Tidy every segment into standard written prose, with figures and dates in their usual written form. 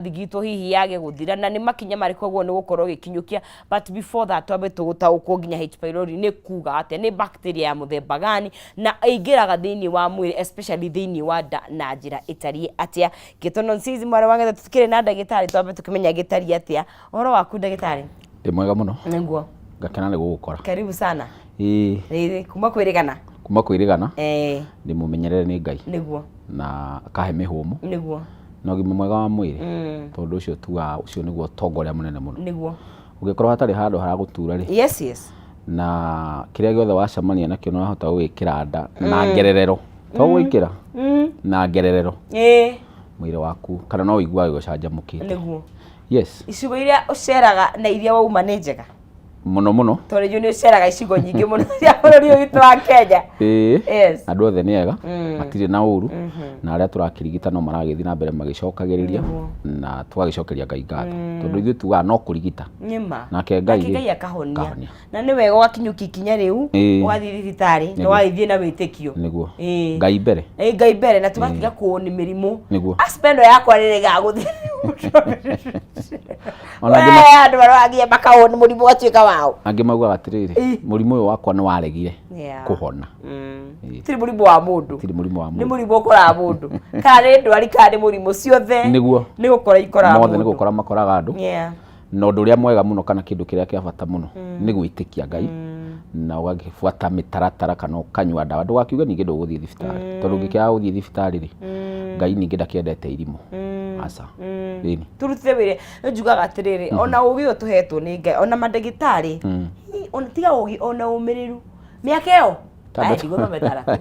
Thigitwo hihi yage gũthira na nĩ makinya marĩkũ ũguo nĩ gũkorwo gĩkinyũkia. But before that, twambe tũgũtaũkwo nginya H pylori nĩ kuga atĩa, nĩ bacteria ya mũthemba gani, na ĩingĩraga thĩinĩ wa mwĩrĩ, especially thĩinĩ wa nda, na njĩra ĩtariĩ atĩa. Gĩto Nonsizi mwarĩ wa Ngetha, tũtikĩrĩ na ndagĩtarĩ, twambe tũkĩmenya gĩtariĩ atĩa. Ũhoro waku, ndagĩtarĩ? Ndĩ mwega mũno. Nĩguo. Ngakena nĩ gũgũkora. Karibu sana. Ĩĩ. Ĩĩ, kuma kwĩrĩgana. Kuma kwĩrĩgana. Ĩĩ. Ndĩ mũmenyerere nĩ Ngai. Nĩguo. Na akahe mĩhũmũ. Nĩguo. Na ũgima mwega wa mwĩrĩ. Tondũ ũcio tugaga ũcio nĩguo ũtonga ũrĩa mũnene mũno. Nĩguo. Ũngĩkorwo hatarĩ handũ haragũtura rĩ. Yes. Na kĩrĩa gĩothe wacemania nakĩo nĩ wahota gũgĩkĩra nda na ngererero. To gwĩkĩra. Na ngererero. Ĩĩ. Mwĩrĩ waku kana no ũiguage ũcanjamũkĩte. Nĩguo. Yes. Icigo iria ũceraga na iria wauma nĩ njega? Mũno mũno. Tondũ inyuĩ nĩ ũceraga icigo nyingĩ mũno cia bũrũri ũyũ witũ wa Kenya. Ĩĩ. Yes. Andũ othe nĩ ega, matirĩ na ũru, na arĩa tũrakĩrigita no maragĩthiĩ na mbere magĩcokagĩrĩria, na tũgagĩcokeria Ngai ngatho. Tondũ ithuĩ tugaga no kũrigita. Nĩma. Nake Ngai Nake rĩ, Ngai akahonia. Akahonia. Na nĩ wega ũgakinyũkia ikinya rĩu, Ĩĩ. ũgathiĩ thibitarĩ, na Nĩguo. ũgagĩthiĩ na wĩtĩkio. Nĩguo. Ĩĩ. Ngai mbere. Ĩĩ, Ngai mbere, na tũgatiga kũũ nĩ mĩrimũ. Nĩguo. Asthma ĩno yakwa rĩrĩgaga gũthiĩ. Ona angĩ ma- We, andũ maroragia makawo nĩ mũrimũ ũgatuĩka wao. Angĩ maugaga atĩrĩrĩ, Ĩĩ. mũrimũ ũyũ wakwa nĩ waregire Yeah. kũhona. Ĩĩ. Tirĩ mũrimũ wa mũndũ. Tirĩ mũrimũ wa Nĩ mũndũ. mũrimũ ũkoraga mũndũ, kana nĩ ndwari, kana nĩ mũrimũ, ciothe Nĩguo. nĩ gũkora ikoraga mothe nĩ mũndũ. gũkora makoraga andũ. Na ũndũ ũrĩa mwega mũno kana kĩndũ kĩrĩa kĩa bata mũno nĩ gwĩtĩkia Ngai na ũgagĩbuata mĩtaratara kana ũkanyua ndawa. Ndũgakiuge ningĩ ndũgũthiĩ thibitarĩ, tondũ ũngĩkĩaga gũthiĩ thibitarĩ rĩ, Ngai ningĩ ndakĩendete irimũ, aca. Ĩni. Turutire wĩra. Nĩ njugaga atĩrĩrĩ, ona ũgĩ ũyũ tũhetwo nĩ Ngai, ona mandagĩtarĩ, hi, ona tiga ũgĩ, ona ũmĩrĩru mĩaka ĩyo. Tandũ- Aya, ndigũthoma ĩtandatũ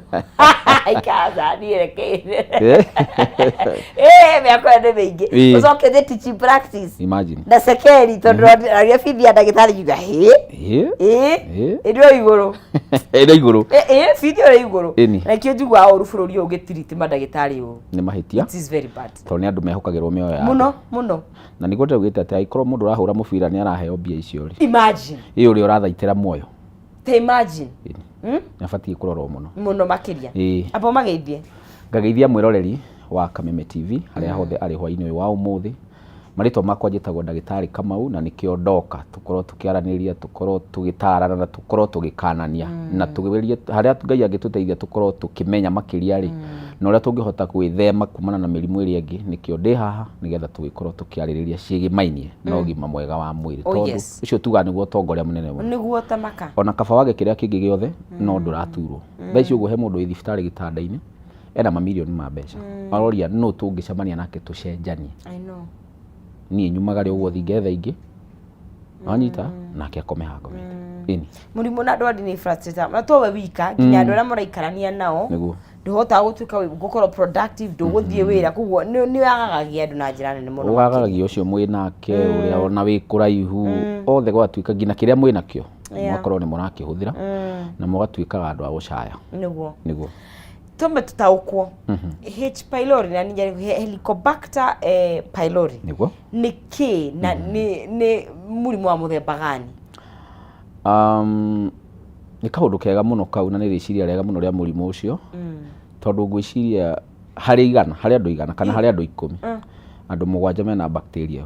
ikaza niĩ reke. Eh? Ĩĩ, mĩaka ĩyo nĩ mĩingĩ. Ĩĩ. Ũcoke ũthiĩ teaching practice Imagine. Na cekeri, tondũ aria bithi ya ndagĩtarĩ njuga hĩ. Ĩ? Ĩ. Ĩ? Ĩrĩ o igũrũ. Ĩrĩ igũrũ. Ĩ bithi ĩrĩ igũrũ. Ĩni. Na ikĩo njiguaga ũru bũrũri ũyũ ũgĩtiriti mandagĩtarĩ ũru. Nĩ mahĩtia. It is very bad. Tondũ nĩ andũ mehokagĩrwo mĩoyo ya andũ. Mũno mũno. Na nĩguo ndĩraugĩte atĩ angĩkorwo mũndũ ũrahũra mũbira nĩ araheo mbia icio rĩ, Imagine. ĩ ũrĩa ũrathaitĩra muoyo? Ta imagine. Ĩni. Nĩ abatiĩ kũrorwo mũno. Mũno makĩria. Ĩĩ. Amba ũmageithie. Ngageithia mwĩroreri wa Kameme TV harĩa hothe arĩ hwainĩ ũyũ wa ũmũthĩ. Marĩtwa makwa njĩtagwo ndagĩtarĩ Kamau, na nĩkĩo ndoka tũkorwo tũkĩaranĩria, tũkorwo tũgĩtarana, na tũkorwo tũgĩkanania, na tũgerie harĩa Ngai angĩtũteithia tũkorwo tũkĩmenya makĩria rĩ, na ũrĩa tũngĩhota gwĩthema kumana na mĩrimũ ĩrĩa ĩngĩ. Nĩkĩo ndĩ haha nĩgetha tũgĩkorwo tũkĩarĩrĩria ciĩgĩmainie na ũgima mwega wa mwĩrĩ, Oh, tondũ ũcio tugaga nĩguo ũtonga ũrĩa mũnene mũno. Nĩguo tamaka. Ona kaba wage kĩrĩa kĩngĩ gĩothe, no ndũraturwo. Thaa ici ũguo he mũndũ wĩ thibitarĩ gĩtanda-inĩ ena mamirioni ma mbeca, aroria nũ tũngĩcemania nake tũcenjanie. I know. Niĩ nyumagare ũguo thiĩ ngethe ingĩ, wanyita, nake akome hangomete. Ĩni. Mũrimũ na ndwari nĩ frustrator, na to we wika, nginya andũ arĩa mũraikarania nao. Nĩguo. Ndũhotaga gũtuĩka gũkorwo productive, ndũgũthiĩ wĩra, koguo nĩ wagagagia andũ na njĩra nene mũno. Ũgagaragia ũcio mwĩ nake, ũrĩa ona wĩ kũraihu, othe, gwatuĩka nginya kĩrĩa mwĩ nakĩo mũgakorwo nĩ mũrakĩhũthĩra na mũgatuĩkaga andũ a gũcaya. Nĩguo. Nĩguo. Tũmbe tũtaũkwo H pylori na ningĩ Helicobacter pylori Nĩguo. nĩ kĩ, na nĩ mũrimũ wa mũthemba gani? Nĩ kaũndũ kega mũno kau, na nĩ rĩciria rĩega mũno rĩa mũrimũ ũcio, tondũ ngwĩciria harĩ 100, harĩ andũ 100 kana harĩ andũ 10, andũ 7 mena bacteria ĩyo.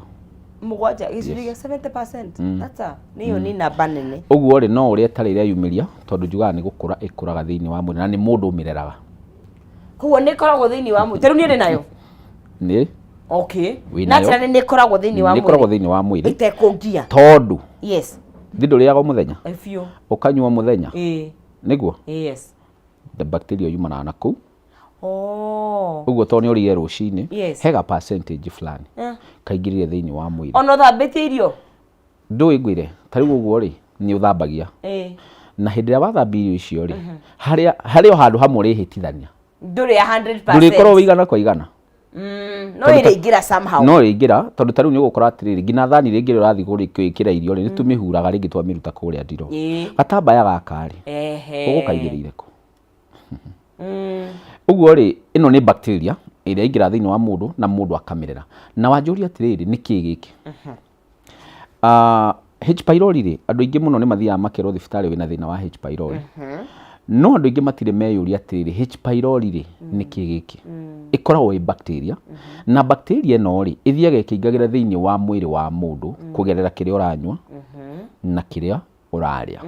7, gĩcunjĩ gĩa 70%. That's a nĩ ĩyo nĩ namba nene. Ũguo rĩ, no ũrĩa ĩtarĩ ĩreyumĩria, tondũ njugaga nĩ gũkũra ĩkũraga thĩinĩ wa mwĩrĩ na nĩ mũndũ ũmĩreraga. Koguo nĩ ĩkoragwo thĩinĩ wa mwĩrĩ, tarĩu niĩ ndĩ nayo? Nĩ. Okay. Wĩ nayo. Naturally nĩ ĩkoragwo thĩinĩ wa Nĩ mwĩrĩ. ĩkoragwo thĩinĩ wa mwĩrĩ. Ĩtekũngia. Tondũ Yes. thĩ ndũrĩaga o mũthenya, Ĩ, biũ. ũkanyua o mũthenya. Ĩĩ. Nĩguo. Yes. The bacteria yumanaga na kũu. Oh. Ũguo tondũ nĩ ũrĩire rũcinĩ, Yes. hega percentage fulani kaingĩrire thĩinĩ wa mwĩrĩ. Ona ũthambĩtie irio? Ndũĩ ngwĩre, ta rĩu ũguo rĩ, nĩ ũthambagia. Ĩĩ. Na hĩndĩ ĩrĩa wathambia irio icio rĩ, harĩa harĩ o handũ hamwe ũrĩhĩtithania. Ndũrĩ ya 100%. Ndũrĩkorwo wĩ igana kwa igana. No ĩrĩingĩra somehow. No ĩingĩra, tondũ ta rĩu nĩ ũgũkora atĩrĩrĩ, nginya thani rĩngĩ rĩrĩa ũrathiĩ gwĩkĩra irio rĩ, nĩ tũmĩhuraga rĩngĩ twamĩruta kũrĩa ndiroo. Ĩĩ. Gatambaya gaka rĩ, Ehe. ũgũkaigĩrĩire kũ? Ũguo rĩ, ĩno nĩ bacteria ĩrĩa ĩingĩra thĩinĩ wa mũndũ na mũndũ akamĩrera. Na wanjũria atĩrĩrĩ, nĩ kĩĩ gĩkĩ? H pylori rĩ, andũ aingĩ mũno nĩ mathiaga makerwo thibitarĩ wĩna thĩna wa H pylori. No andũ aingĩ matirĩ meyũria atĩrĩrĩ, H pylori rĩ, nĩ kĩ gĩkĩ? Ĩkoragwo ĩ bacteria, na bacteria ĩno rĩ, ĩthiaga ĩkĩingagĩra thĩinĩ wa mwĩrĩ wa mũndũ kũgerera kĩrĩa ũranyua na kĩrĩa ũrarĩa.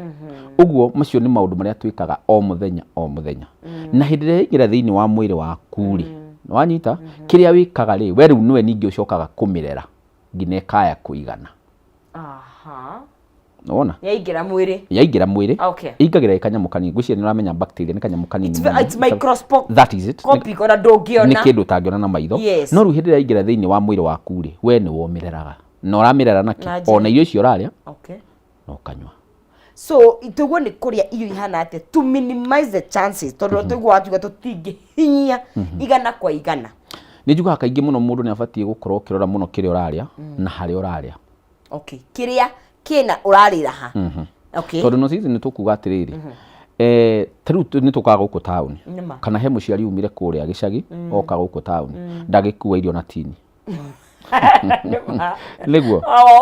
Ũguo macio nĩ maũndũ marĩa twĩkaga o mũthenya o mũthenya. Na hĩndĩ ĩrĩa yaingĩra thĩinĩ wa mwĩrĩ waku rĩ, wanyita, kĩrĩa wĩkaga rĩ, we rĩu nĩwe ningĩ ũcokaga kũmĩrera nginya ĩkaya kũigana. Nĩwona? Yaingĩra mwĩrĩ. Yaingĩra mwĩrĩ. Ĩingagĩra ĩ kanyamũ kanini. Ngwĩciria nĩ ũramenya bacteria nĩ kanyamũ kanini mũno. It's microscopic. That is it. Ona ndũngĩona. Nĩ kĩndũ ũtangĩona na maitho. No rĩu hĩndĩ ĩrĩa yaingĩra thĩinĩ wa mwĩrĩ waku rĩ, we nĩwe ũmĩreraga. Na ũramĩrera na kĩ? Ona irio icio ũrarĩa. Na ũkanyua. So tũguo nĩ kũrĩa irio ihana atĩa to minimize the chances, tondũ tũguo watuga tũtingĩhinyia 100%. Nĩ njugaga kaingĩ mũno mũndũ nĩ abatiĩ gũkorwo ũkĩrora mũno kĩrĩa ũrarĩa na harĩa ũrarĩa. Okay, kĩrĩa kĩna ũrarĩra ha? Tondũ no sisi nĩ tũkuga atĩrĩrĩ, ta rĩu nĩ tũkaga gũkũ taũni, kana he mũciari umire kũrĩa gĩcagi oka gũkũ taũni, ndangĩkua irio na tini. Nĩguo.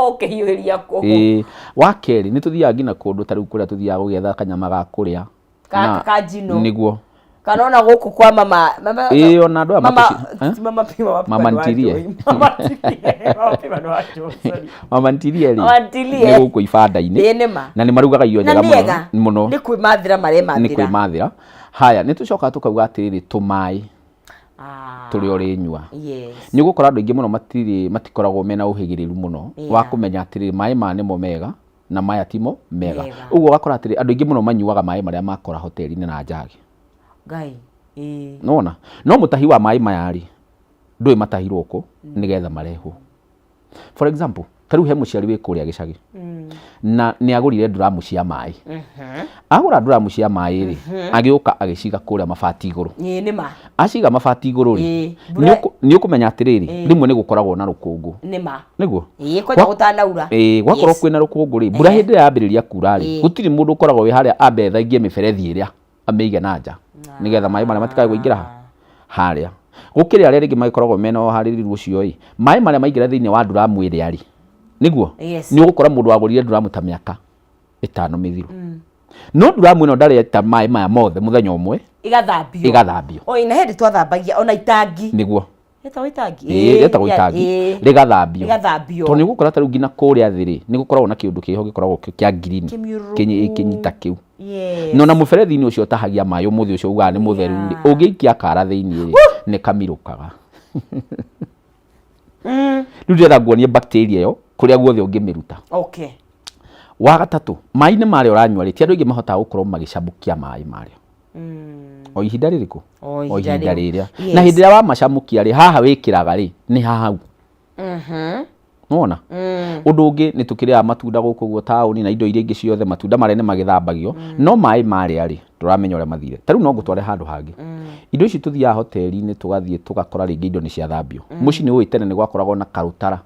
Ũkĩhiũhĩria kũu. Ĩĩ. Wa kerĩ, nĩ tũthiaga nginya kũndũ ta rĩu kũrĩa tũthiaga gũgĩetha kanyama ga kũrĩa. Ka njino. Nĩguo. Kana ona gũkũ kwa mama mama. Ĩĩ, ona andũ aya mama ti mama pima, mama ntirie. Mama ntirie, mama pima nĩ wa sorry. Mama ntirie rĩ, mama ntirie nĩ gũkũ ibanda-inĩ. Ĩĩ, nĩ ma. Na nĩ marugaga irio njega mũno. Mũno. Nĩ kwĩmathĩra maremathĩra. Nĩ kwĩmathĩra. Haya, nĩ tũcokaga tũkauga atĩrĩrĩ, tũmaĩ tũrĩa ũrĩnyua. Nĩ ũgũkora andũ aingĩ mũno matirĩ, matikoragwo mena ũhĩgĩrĩru mũno wa kũmenya atĩrĩrĩ, maĩ maya nĩmo mega na maya timo mega. Ũguo ũgakora atĩrĩrĩ, andũ aingĩ mũno manyuaga maĩ marĩa makora hoteli-inĩ na njagi. Ngai. Nĩwona? No mũtahi wa maĩ maya rĩ, ndũĩ matahirwo kũ nĩgetha marehwo. For example, ta rĩu he mũciari wĩ kũrĩa gĩcagi na nĩ agũrire nduramu cia maĩ. Agũra nduramu cia maĩ rĩ, agĩũka agĩciga kũrĩa mabati igũrũ. Ĩĩ, nĩ ma. Aciga mabati igũrũ rĩ, nĩ ũkũmenya atĩrĩrĩ, rĩmwe nĩ gũkoragwo na rũkũngũ. Nĩ ma. Nĩguo? Ĩĩ, kwanja gũtanaura. Ĩĩ, gwakorwo kwĩna rũkũngũ rĩ, mbura hĩndĩ ĩrĩa yambĩrĩria kura rĩ, gũtirĩ mũndũ ũkoragwo wĩ harĩa ambe athengie mĩberethi ĩrĩa amĩige na nja nĩgetha maĩ marĩa matikae kũingĩra ha harĩa. Gũkĩrĩ arĩa rĩngĩ magĩkoragwo mena ũharĩrĩru ũcio ĩ, maĩ marĩa maingĩra thĩinĩ wa nduramu ĩrĩa rĩ, nĩguo? Nĩ ũgũkora mũndũ wagũrire nduramu ta mĩaka 5 mĩthiru. No nduramu ĩno ndarĩ eta maĩ maya mothe mũthenya ũmwe. Ĩgathambio. Ĩgathambio. Oi, na hĩndĩ twathambagia ona itangi. Nĩguo. Rĩtagwo itangi? Ĩĩ, rĩtagwo itangi. Rĩgathambio. Rĩgathambio. Tondũ nĩ ũgũkora ta rĩu nginya kũrĩa thĩ rĩ, nĩ gũkoragwo na kĩũndũ kĩho gĩkoragwo kĩa ngirini. Kĩmiũrũrũku. Kĩnyita kĩu. No na mũberethi-inĩ ũcio ũtahagia maĩ ũmũthĩ ũcio ugaga nĩ mũtheru rĩ, ũngĩikia kara thĩinĩ rĩ, nĩ kamirũkaga. Rĩu ndĩrenda nguonie bacteria ĩyo kũrĩa guothe ũngĩmĩruta. Wa gatatũ, maĩ-inĩ marĩa ũranyua rĩ, ti andũ aingĩ mahotaga gũkorwo magĩcamũkia maĩ marĩa. O ihinda rĩrĩkũ? O ihinda rĩrĩa. Na hĩndĩ ĩrĩa wamacamũkia rĩ, haha wĩkĩraga rĩ, nĩ hau. Nĩwona? Ũndũ ũngĩ nĩ tũkĩrĩaga matunda gũkũ ũguo taũni na indo iria ingĩ ciothe, matunda marĩa nĩ magĩthambagio, no maĩ marĩa rĩ, ndũramenya ũrĩa mathire. Ta rĩu no ngũtware handũ hangĩ. Indo ici tũthiaga hoteli-inĩ tũgathiĩ tũgakora rĩngĩ indo nĩ ciathambio. Mũciĩ nĩ ũĩ tene nĩ gwakoragwo na karũtara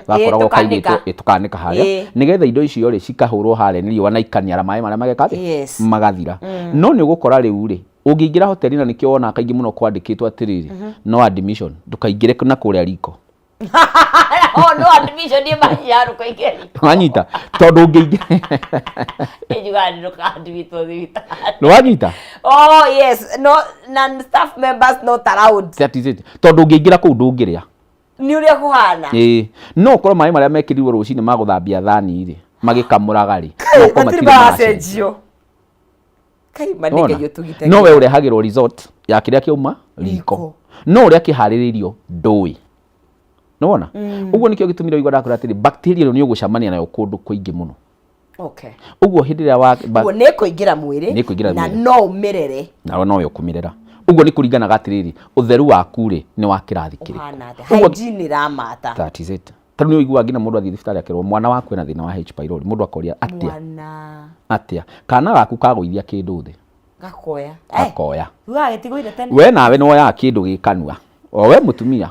gakoragwo kaigĩtwo, tũkanĩka harĩa, nĩgetha indo icio rĩ cikahũrwo harĩa nĩ riũa na ikaniara maĩ marĩa mageka atĩa? Magathira. No nĩ ũgũkora rĩu rĩ, ũngĩingĩra hoteli na nĩkĩo wonaga kaingĩ mũno kwandĩkĩtwo atĩrĩrĩ, no admission, ndũkaingĩre na kũrĩa riko. Oh, no admission nĩ mahiaru kũingĩra riko. Wanyita? Tondũ ũngĩingĩra Njugaga nĩ ndũka-admitwo thibitarĩ. Nĩwanyita? Oh yes, no, non staff members not allowed. That is it. Tondũ ũngĩingĩra kũu ndũngĩrĩa. Nĩ ũrĩa kũhana. Ĩĩ. No ũkorwo maĩ marĩa mekĩrirwo rũcinĩ ma gũthambia thani rĩ, magĩkamũraga rĩ, no ũkorwo Matirĩ matirĩ maracenjio. Kai ma nĩ Wona? Ngai ũtũgitagĩra. No we ũrehagĩrwo result ya kĩrĩa kĩauma riko. Riko. No ũrĩa kĩharĩrĩirio ndũĩ. Nĩwona? Ũguo nĩkĩo gĩtũmire ũigua ndakwĩra atĩrĩ, bacteria ĩno nĩ ũgũcemania nayo kũndũ kũingĩ mũno. Ũguo hĩndĩ ĩrĩa wa Ũguo nĩ ĩkũingĩra mwĩrĩ Nĩ ĩkũingĩra na mwĩrĩ. no ũmĩrere. Nawe no ũkũmĩrera. Ũguo nĩ kũringanaga atĩrĩrĩ, ũtheru waku rĩ nĩ wa kĩrathi kĩrĩkũ. Ũhana atĩa? Hygiene ĩramata. That is it. Ta rĩu nĩ ũiguaga nginya mũndũ athiĩ thibitarĩ akerwo mwana waku ena thĩna wa H pylori, mũndũ akoria atĩa? Mwana. Atĩa? Kana gaku kagũithia kĩndũ thĩ. Gakoya. Gakoya. Tugaga gĩtigũire tene. We nawe nĩ woyaga kĩndũ gĩ kanua. O we mũtumia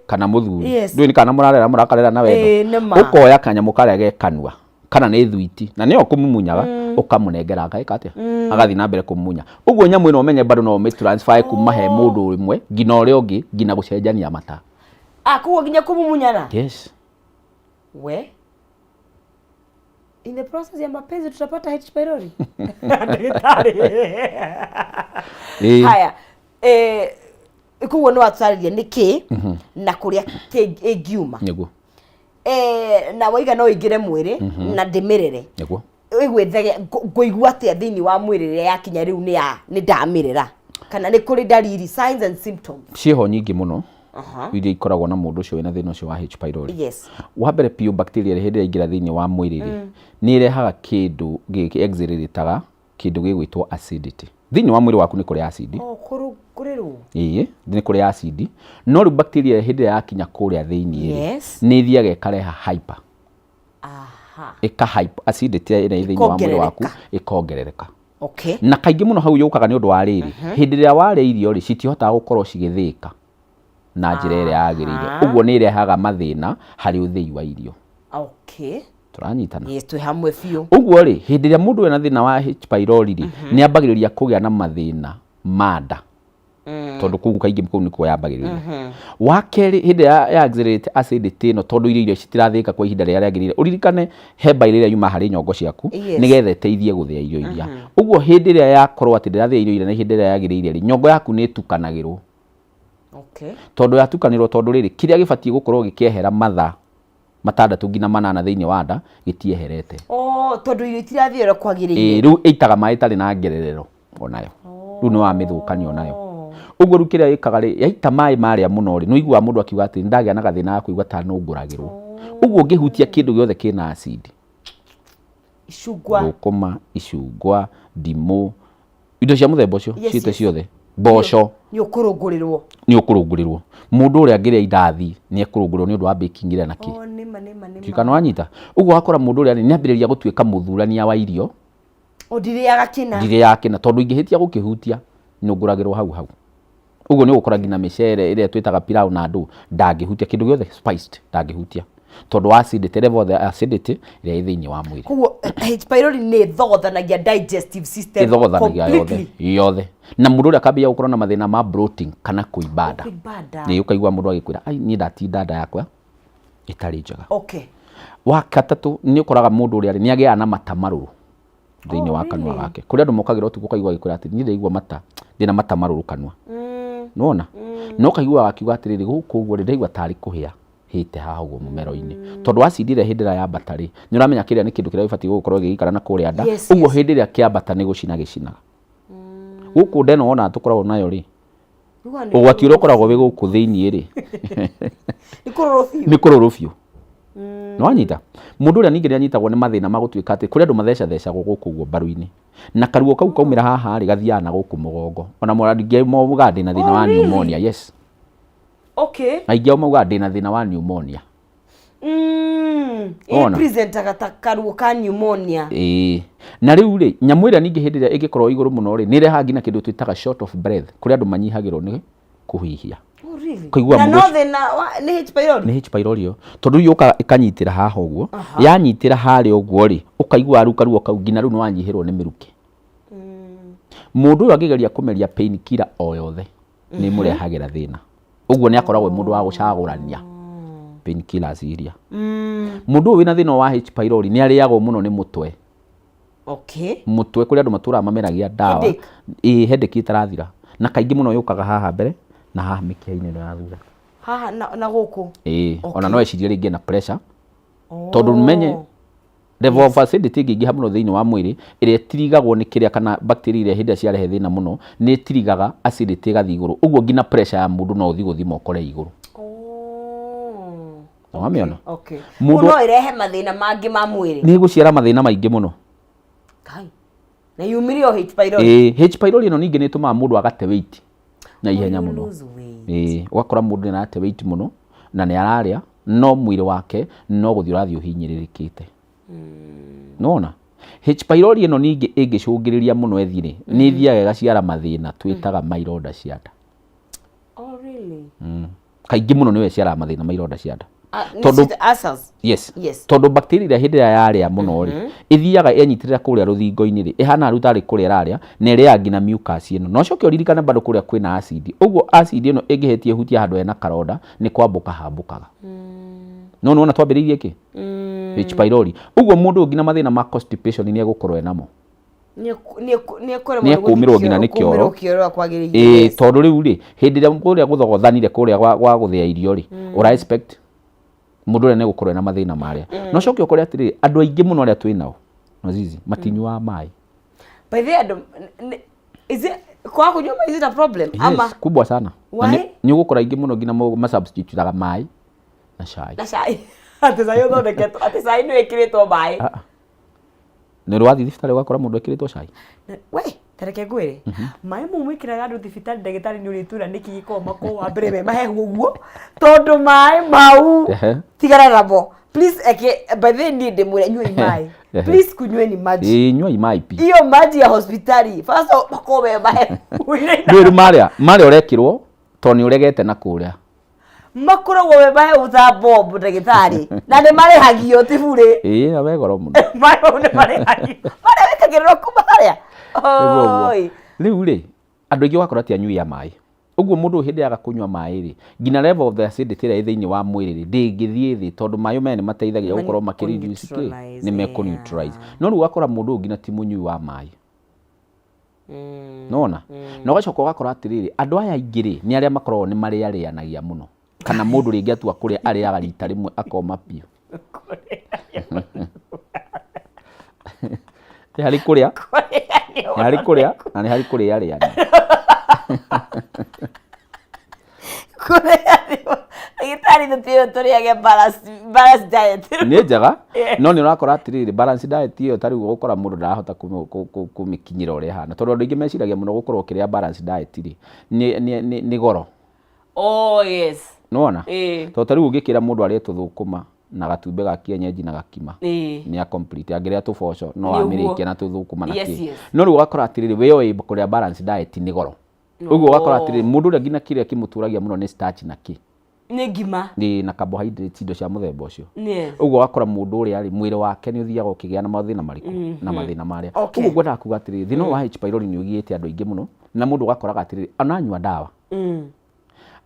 kana mũthuri. Ndũĩ nĩ kana mũrarera mũrakarera na wendo. Ĩĩ, nĩ ma. Ũkoya kanyamũ karĩa ge kanua kana nĩ thwiti na nĩyo kũmumunyaga ũkamũnengera ageka atĩa? Agathiĩ na mbere kũmumunya. Ũguo nyamũ ĩno ũmenye bado no ũmĩ transfer kuma he mũndũ ũmwe nginya ũrĩa ũngĩ nginya gũcenjania mata. Ah, koguo nginya kũmumunyana? Yes. We. In the process ya mapenzi tutapata H pylori. Ndagĩtarĩ. Ĩĩ. Haya, koguo nĩ watũtarĩria nĩ kĩ na kũrĩa ĩngiuma. Nĩguo. Na waiga no ĩingĩre mwĩrĩ na ndĩmĩrere. Nĩguo. Ĩgwĩthege ngũigua atĩa thĩinĩ wa mwĩrĩ rĩrĩa yakinya rĩu nĩ ya nĩ ndamĩrera, kana nĩ kũrĩ ndariri, signs and symptoms? Ciĩho nyingĩ mũno iria ikoragwo na mũndũ ũcio wĩna thĩna ũcio wa H pylori. Wa mbere biũ, bacteria ĩrĩa hĩndĩ ĩrĩa yaingĩra thĩinĩ wa mwĩrĩ rĩ, nĩ ĩrehaga kĩndũ gĩkĩ exhilarateaga kĩndũ gĩgwĩtwo acidity thĩinĩ wa mwĩrĩ waku. Nĩ kũrĩ acid. Oh, kũrĩrwo. Ĩĩ, nĩ kũrĩ acid, no rĩu bacteria ĩrĩa hĩndĩ ĩrĩa yakinya kũrĩa thĩinĩ rĩ, nĩ ĩthiaga ĩkareha hyper, ĩka hyper acidity ĩrĩa ĩ thĩinĩ wa mwĩrĩ waku. Ĩkongerereka. Na kaingĩ mũno hau yũkaga nĩ ũndũ wa rĩrĩ, hĩndĩ ĩrĩa warĩa irio rĩ, citihotaga gũkorwo cigĩthĩĩka na njĩra ĩrĩa yagĩrĩire. Ũguo nĩ ĩrehaga mathĩna harĩ ũthĩi wa irio. Tũranyitana? Yes, twĩ hamwe biũ. Ũguo rĩ, hĩndĩ ĩrĩa mũndũ ena thĩna wa H pylori rĩ, nĩ ambagĩrĩria kũgĩa na mathĩna ma nda, tondũ kũu kaingĩ kũu nĩkuo yambagĩrĩria. Wa kerĩ, hĩndĩ ĩrĩa ya accelerate acidity ĩno, tondũ irio iria citirathĩĩka kwa ihinda rĩrĩa rĩagĩrĩire, ũririkane he bile ĩrĩa yuma harĩ nyongo ciaku nĩgetha ĩteithie gũthĩa irio iria. Ũguo hĩndĩ ĩrĩa yakorwo atĩ ndĩrathĩa irio iria na ihinda rĩrĩa yagĩrĩire rĩ, nyongo yaku nĩ ĩtukanagĩrwo. Tondũ yatukanĩrwo, tondũ rĩrĩ, kĩrĩa gĩbatiĩ gũkorwo gĩkĩehera mathaa 6 nginya 8 thĩinĩ wa nda gĩtieherete. Oh, tondũ irio itirathiĩ ũrĩa kwagĩrĩire. Ĩĩ, rĩu ĩitaga maĩ ĩtarĩ na ngererero onayo, rĩu nĩ wamĩthũkania onayo. Ũguo rĩu kĩrĩa ĩkaga rĩ, yaita maĩ marĩa mũno rĩ, nĩ ũiguaga mũndũ akiuga atĩ ndagĩa na gathĩna ga kũigua ta nũngũragĩrwo. Ũguo ũngĩhutia kĩndũ gĩothe kĩna acid, Icungwa. Thũkũma, icungwa, ndimũ, indo cia mũthemba ũcio, ciĩte ciothe, mboco, Nĩ ũkũrũngũrĩrwo. Nĩ ũkũrũngũrĩrwo. Mũndũ ũrĩa angĩrĩa indathi nĩ ekũrũngũrĩrwo nĩ ũndũ wa baking ĩrĩa na kĩ. Oh, nĩma nĩma nĩma. Kana wanyita ũguo, wakora mũndũ ũrĩa nĩ ambĩrĩria gũtuĩka mũthurania wa irio. O ndirĩaga kĩna. Ndirĩaga kĩna tondũ ingĩhĩtia gũkĩhutia nũngũragĩrwo hau hau. Ũguo nĩ ũgũkora nginya mĩcere ĩrĩa twĩtaga pilau na ndũ ndangĩhutia, kĩndũ gĩothe spiced ndangĩhutia, tondũ wa acidity level, the acidity ĩrĩa ĩ thĩinĩ wa mwĩrĩ. Koguo H pylori nĩ ĩthogothanagia digestive system Ĩthogothanagia yothe. Completely. Yothe, na mũndũ ũrĩa akambia gũkorwo na mathĩna ma bloating kana kũimba nda. Kũimba nda. Nĩ ũkaigua mũndũ agĩkwĩra, "Ai, niĩ ndatinda nda yakwa ĩtarĩ njega." Wa gatatũ, nĩ ũkoraga mũndũ ũrĩa rĩ, nĩ agĩaga na mata marũrũ thĩinĩ Oh, wa kanua really? gake. Kũrĩ andũ mokagĩra ũtukũ, ũkaigua agĩkwĩra atĩ niĩ ndaigua mata, ndĩna mata marũrũ kanua. Nĩwona no ũkaiguaga akiuga atĩrĩrĩ, gũkũ ũguo rĩ, ndaigua tarĩ kũhĩa hĩte haha ũguo mũmero-inĩ, tondũ acid ĩrĩa hĩndĩ ĩrĩa yambata rĩ, nĩ ũramenya kĩrĩa nĩ kĩndũ kĩrĩa gĩbatiĩ gũkorwo gĩgĩikara na kũrĩa nda. Ũguo hĩndĩ ĩrĩa kĩambata nĩ gũcina gĩcinaga gũkũ nda ĩno wonaga tũkoragwo nayo rĩ. Uga nĩ Ũgwati ũrĩa ũkoragwo wĩ gũkũ thĩiniĩ rĩ, nĩ kũrũrũ biũ. Nĩ kũrũrũ biũ. Nĩwanyita? Mũndũ ũrĩa ningĩ nĩ anyitagwo nĩ mathĩna ma gũtuĩka atĩ kũrĩ andũ mathecathecagwo gũkũ ũguo mbaru-inĩ, na karuo kau kaumĩra haha rĩ, gathiaga na gũkũ mũgongo. Ona aingĩ maugaga ndĩna thĩna Oh, wa really? pneumonia. Yes. Aingĩ ao maugaga ndĩna thĩna wa pneumonia. Wona? Presentaga ta karuo ka pneumonia. Ĩĩ, na rĩu rĩ, nyamũ ĩrĩa ningĩ hĩndĩ ĩrĩa ĩngĩkorwo igũrũ mũno rĩ, nĩ ĩrehaga nginya kĩndũ twĩtaga short of breath. Kũrĩ andũ manyihagĩrwo nĩ kũhihia. Oh, really? Kũigua Na mũndũ no thĩna wa nĩ H pylori. Nĩ H pylori ĩyo, tondũ rĩu yũkaga ĩkanyitĩra haha ũguo. Yanyitĩra harĩa ũguo rĩ, ũkaigua rĩu karuo kau nginya rĩu nĩ wanyihĩrwo nĩ mĩrukĩ. Mũndũ ũyũ angĩgeria kũmeria pain killer o yothe, nĩ ĩmũrehagĩra thĩna. Ũguo nĩ akoragwo mũndũ wa gũcagũrania pain killers iria. Mũndũ ũyũ wĩna thĩna wa H pylori nĩ arĩagwo mũno nĩ mũtwe. Mũtwe, kũrĩ andũ matũraga mameragia ndawa. Headache. Ĩĩ, headache ĩtarathira, na kaingĩ mũno yũkaga haha mbere na haha mĩkiha-inĩ ĩno ya thutha. Haha na gũkũ. Ĩĩ. Ona no ecirie rĩngĩ na pressure, tondũ menye level of acidity ĩngĩingĩha mũno thĩinĩ wa mwĩrĩ, ĩrĩa ĩtirigagwo nĩ kĩrĩa kana bacteria iria hĩndĩ ĩrĩa ciarehe thĩna mũno nĩ ĩtirigaga acidity ĩgathiĩ igũrũ. Ũguo nginya pressure ya mũndũ no ũthiĩ gũthima ũkore igũrũ. Nĩwamĩona? Okay. Mũndũ- No ĩrehe mathĩna mangĩ ma mwĩrĩ. Nĩ ĩgũciara mathĩna maingĩ mũno. Kai. Na yumire o H pylori. Ĩĩ, H pylori ĩno ningĩ nĩ ĩtũmaga mũndũ agate weight na ihenya You mũno. lose weight. Ĩĩ, ũgakora mũndũ nĩ arate weight mũno na nĩ ararĩa, no mwĩrĩ wake no gũthiĩ ũrathiĩ ũhinyĩrĩrĩkĩte. Nĩwona H pylori ĩno ningĩ ĩngĩcũngĩrĩria mũno ĩthiĩ rĩ, nĩ ĩthiaga ĩgaciara mathĩna twĩtaga ma ironda cia nda. Oh, really? Kaingĩ mũno nĩyo ĩciaraga mathĩna ma ironda cia nda. Ah, nĩ Tondũ- ulcers. Yes. Tondũ bacteria ĩrĩa hĩndĩ ĩrĩa yarĩa mũno rĩ, ĩthiaga yenyitĩrĩra kũrĩa rũthingo-inĩ rĩ, ĩhana rĩu tarĩ kũrĩa ĩrarĩa, na ĩrĩaga nginya mucus ĩno. Na ũcoke ũririkane bado kũrĩa kwĩna acid. Ũguo acid ĩno ĩngĩhĩtia ĩhutie handũ hena karonda, nĩ kwambũka hambũkaga. No nĩwona twambĩrĩirie kĩ? H pylori. Ũguo mũndũ ũyũ nginya mathĩna ma constipation nĩ egũkorwo enamo. Nĩ Nĩekũmĩrwo nginya nĩ kĩoro. Kĩoro kwagĩrĩire. Ĩĩ, tondũ rĩu rĩ, hĩndĩ ĩrĩa kũrĩa gũthogothanire kũrĩa gwa gũthĩa irio rĩ, ũra expect mũndũ ũrĩa nĩegũkorwo ena mathĩna marĩa. Na ũcoke ũkore atĩrĩrĩ, andũ aingĩ mũno arĩa twĩ nao Azizi matinyuaga maĩ. By the way, andũ is it kwaga kũnyua maĩ, is it a problem ama? Yes, kubwa sana. Na Why? Nĩ ũgũkora aingĩ mũno nginya masubstitutaga maĩ na cai. Na cai, atĩ cai ũthondeketwo atĩ cai nĩ wĩkĩrĩtwo maĩ? Ah, ah. Nĩ ũrĩ wathiĩ thibitarĩ ũgakora mũndũ ekĩrĩtwo cai? We tareke ngwĩre, maĩ mau mwĩkĩraga andũ thibitarĩ, ndagĩtarĩ nĩ ũrĩtwĩra nĩkĩ gĩkoragwo makoragwo wa mbere me mahehu ũguo, tondũ maĩ mau tigana namo please. Eke by the way, niĩ ndĩmwĩre nyuai maĩ. Please, kunyweni maji. Ĩĩ, nyuai maĩ pi. Hiyo maji ya hospitali first of all makoragwo me mahehu. Ndũĩ rĩu marĩa ũrekĩrwo tondũ nĩ ũregete na kũrĩa. Makoragwo me mahehu ta bomb, ndagĩtarĩ, na nĩ marĩhagio ti burĩ. Ĩĩ, na we goro mũno. Maĩ mau nĩ marĩhagio, marĩa wĩkagĩrĩrwo kuma harĩa. Nĩguo ũguo. Oi. Rĩu rĩ, andũ aingĩ ũgakora ti anyui a maĩ. Ũguo mũndũ ũyũ hĩndĩ yaga kũnyua maĩ rĩ, nginya level of the acidity ĩrĩa ĩ thĩinĩ wa mwĩrĩ rĩ, ndĩngĩthiĩ thĩ, tondũ maĩ maya nĩ mateithagia gũkorwo makĩ reduce kĩ? Kũ-neutralize, Nĩ mekũ neutralize. No rĩu ũgakora mũndũ ũyũ nginya ti mũnyui wa maĩ. Nona na ũgacoka ũgakora atĩrĩrĩ, andũ aya aingĩ rĩ, nĩ arĩa makoragwo nĩ marĩarĩanagia mũno, kana mũndũ rĩngĩ atua kũrĩa arĩaga rita rĩmwe akoma biũ. Nĩ harĩ kũrĩa, nĩ harĩ kũrĩa na nĩ harĩ kũrĩarĩania. Ndagĩtarĩ, tũtĩo tũrĩage balance diet. Nĩ njega, no nĩ ũrakora atĩrĩrĩ, balance diet ĩyo ta rĩu ũgũkora mũndũ ndarahota kũmĩkinyĩra ũrĩa ĩhana, tondũ andũ aingĩ meciragia mũno gũkorwo ũkĩrĩa balance diet rĩ, nĩ goro. Oh yes. Nĩwona? Ĩĩ. Tondũ ta rĩu ũngĩkĩra mũndũ arĩe tũthũkũma na gatumbĩ ga kienyeji na gakima, Ĩĩ. nĩ a complete. Angĩrĩa tũboco no Nĩ ũguo. amĩrĩkie na tũthũkũma na kĩ. No rĩu ũgakora atĩrĩrĩ, we oĩ kũrĩa balance diet nĩ goro. Ũguo ũgakora atĩrĩrĩ, mũndũ ũrĩa nginya kĩrĩa kĩmũtũragia mũno nĩ starch na kĩ. Nĩ ngima. Ĩĩ, na carbohydrates, indo cia mũthemba ũcio. Ũguo ũgakora mũndũ ũrĩa rĩ, mwĩrĩ wake nĩ ũthiaga ũkĩgĩa na mathĩna marĩkũ? Na mathĩna marĩa. Ũguo ngwendaga kuga atĩrĩrĩ, thĩna ũyũ wa H pylori nĩ ũgiĩte andũ aingĩ mũno, na mũndũ ũgakoraga atĩrĩrĩ, onanyua ndawa,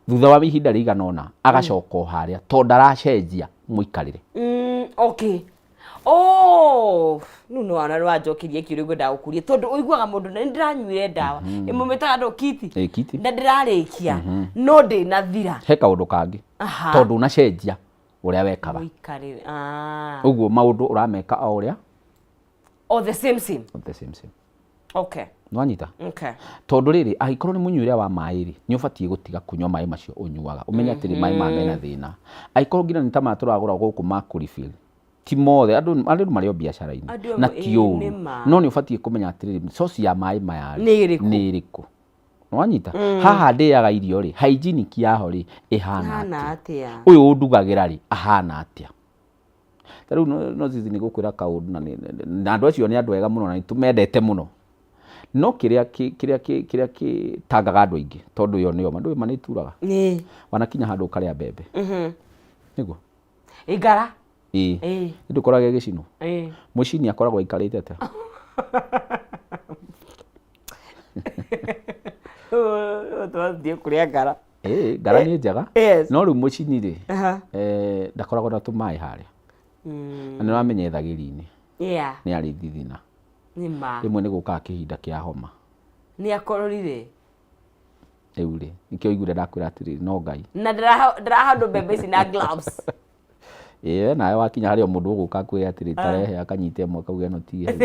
thutha wa ihinda rĩigana ũna agacoka o harĩa, tondũ ndaracenjia mũikarĩre. Okay. Oh, rĩu nĩ wana nĩ wanjokeria kĩũria ngwendaga gũkũria, tondũ ũiguaga mũndũ, nĩ ndĩranyuire ndawa ĩmwe mĩtaga andũ kiti Ĩ, kiti. na ndĩrarĩkia no ndĩnathira. He kaũndũ kangĩ. Tondũ ũnacenjia ũrĩa wekaga. Mũikarĩre. Ah. Ũguo maũndũ ũrameka o ũrĩa O the same same. The same same. Nĩwanyita? Okay. Tondũ rĩrĩ, angĩkorwo nĩ mũnyuĩre wa maĩ rĩ, nĩ ũbatiĩ gũtiga kũnyua maĩ macio ũnyuaga, ũmenye atĩrĩ, maĩ maya mena thĩna. Angĩkorwo nginya nĩ ta maya tũragũra gũkũ ma kũ refill, ti mothe, andũ marĩ o biacara-inĩ Andũ na amwe, ti ĩĩ, ũru, nĩ ma. no nĩ ũbatiĩ kũmenya atĩrĩrĩ, source ya maĩ maya rĩ, Nĩ ĩrĩkũ? Nĩ ĩrĩkũ? Nĩwanyita? Haha ndĩaga irio rĩ, hygienic yaho rĩ, ĩhana Ĩhana atĩa? Atĩa? Ũyũ ũndugagĩra rĩ, ahana atĩa? Ta rĩu no zizi nĩ gũkwĩra kaũndũ na andũ acio nĩ andũ ega mũno na nĩ tũmendete mũno. No kĩrĩa kĩtangaga andũ aingĩ, tondũ ĩyo nĩyo ma, ndũĩ ma nĩ ĩturaga. Wanakinya handũ ũkarĩa mbembe. Nĩguo? Ĩngara. Ĩĩ. Ndũkoraga ĩgĩcinwo? Mũcini akoragwo aikarĩte atĩa? Twathiĩ kũrĩa ngara. Ĩĩ, ngara nĩ njega. No rĩu mũcini rĩ, ndakoragwo na tũmaĩ harĩa. Na nĩ ũramenya ethagĩri-inĩ. Nĩ arĩ thithina. Nĩ ma. Rĩmwe nĩ gũkaga kĩhinda kĩa homa. Nĩ akororire. Rĩu rĩ, nĩkĩo ũiguire ndakwĩra atĩrĩrĩ, no Ngai. Na ndĩrahandwo mbembe ici na gloves. Ĩĩ, we nawe wakinya harĩa mũndũ ũgũka akwĩre atĩrĩ, tarehe, akanyita ĩmwe akauga ĩno ti hehu.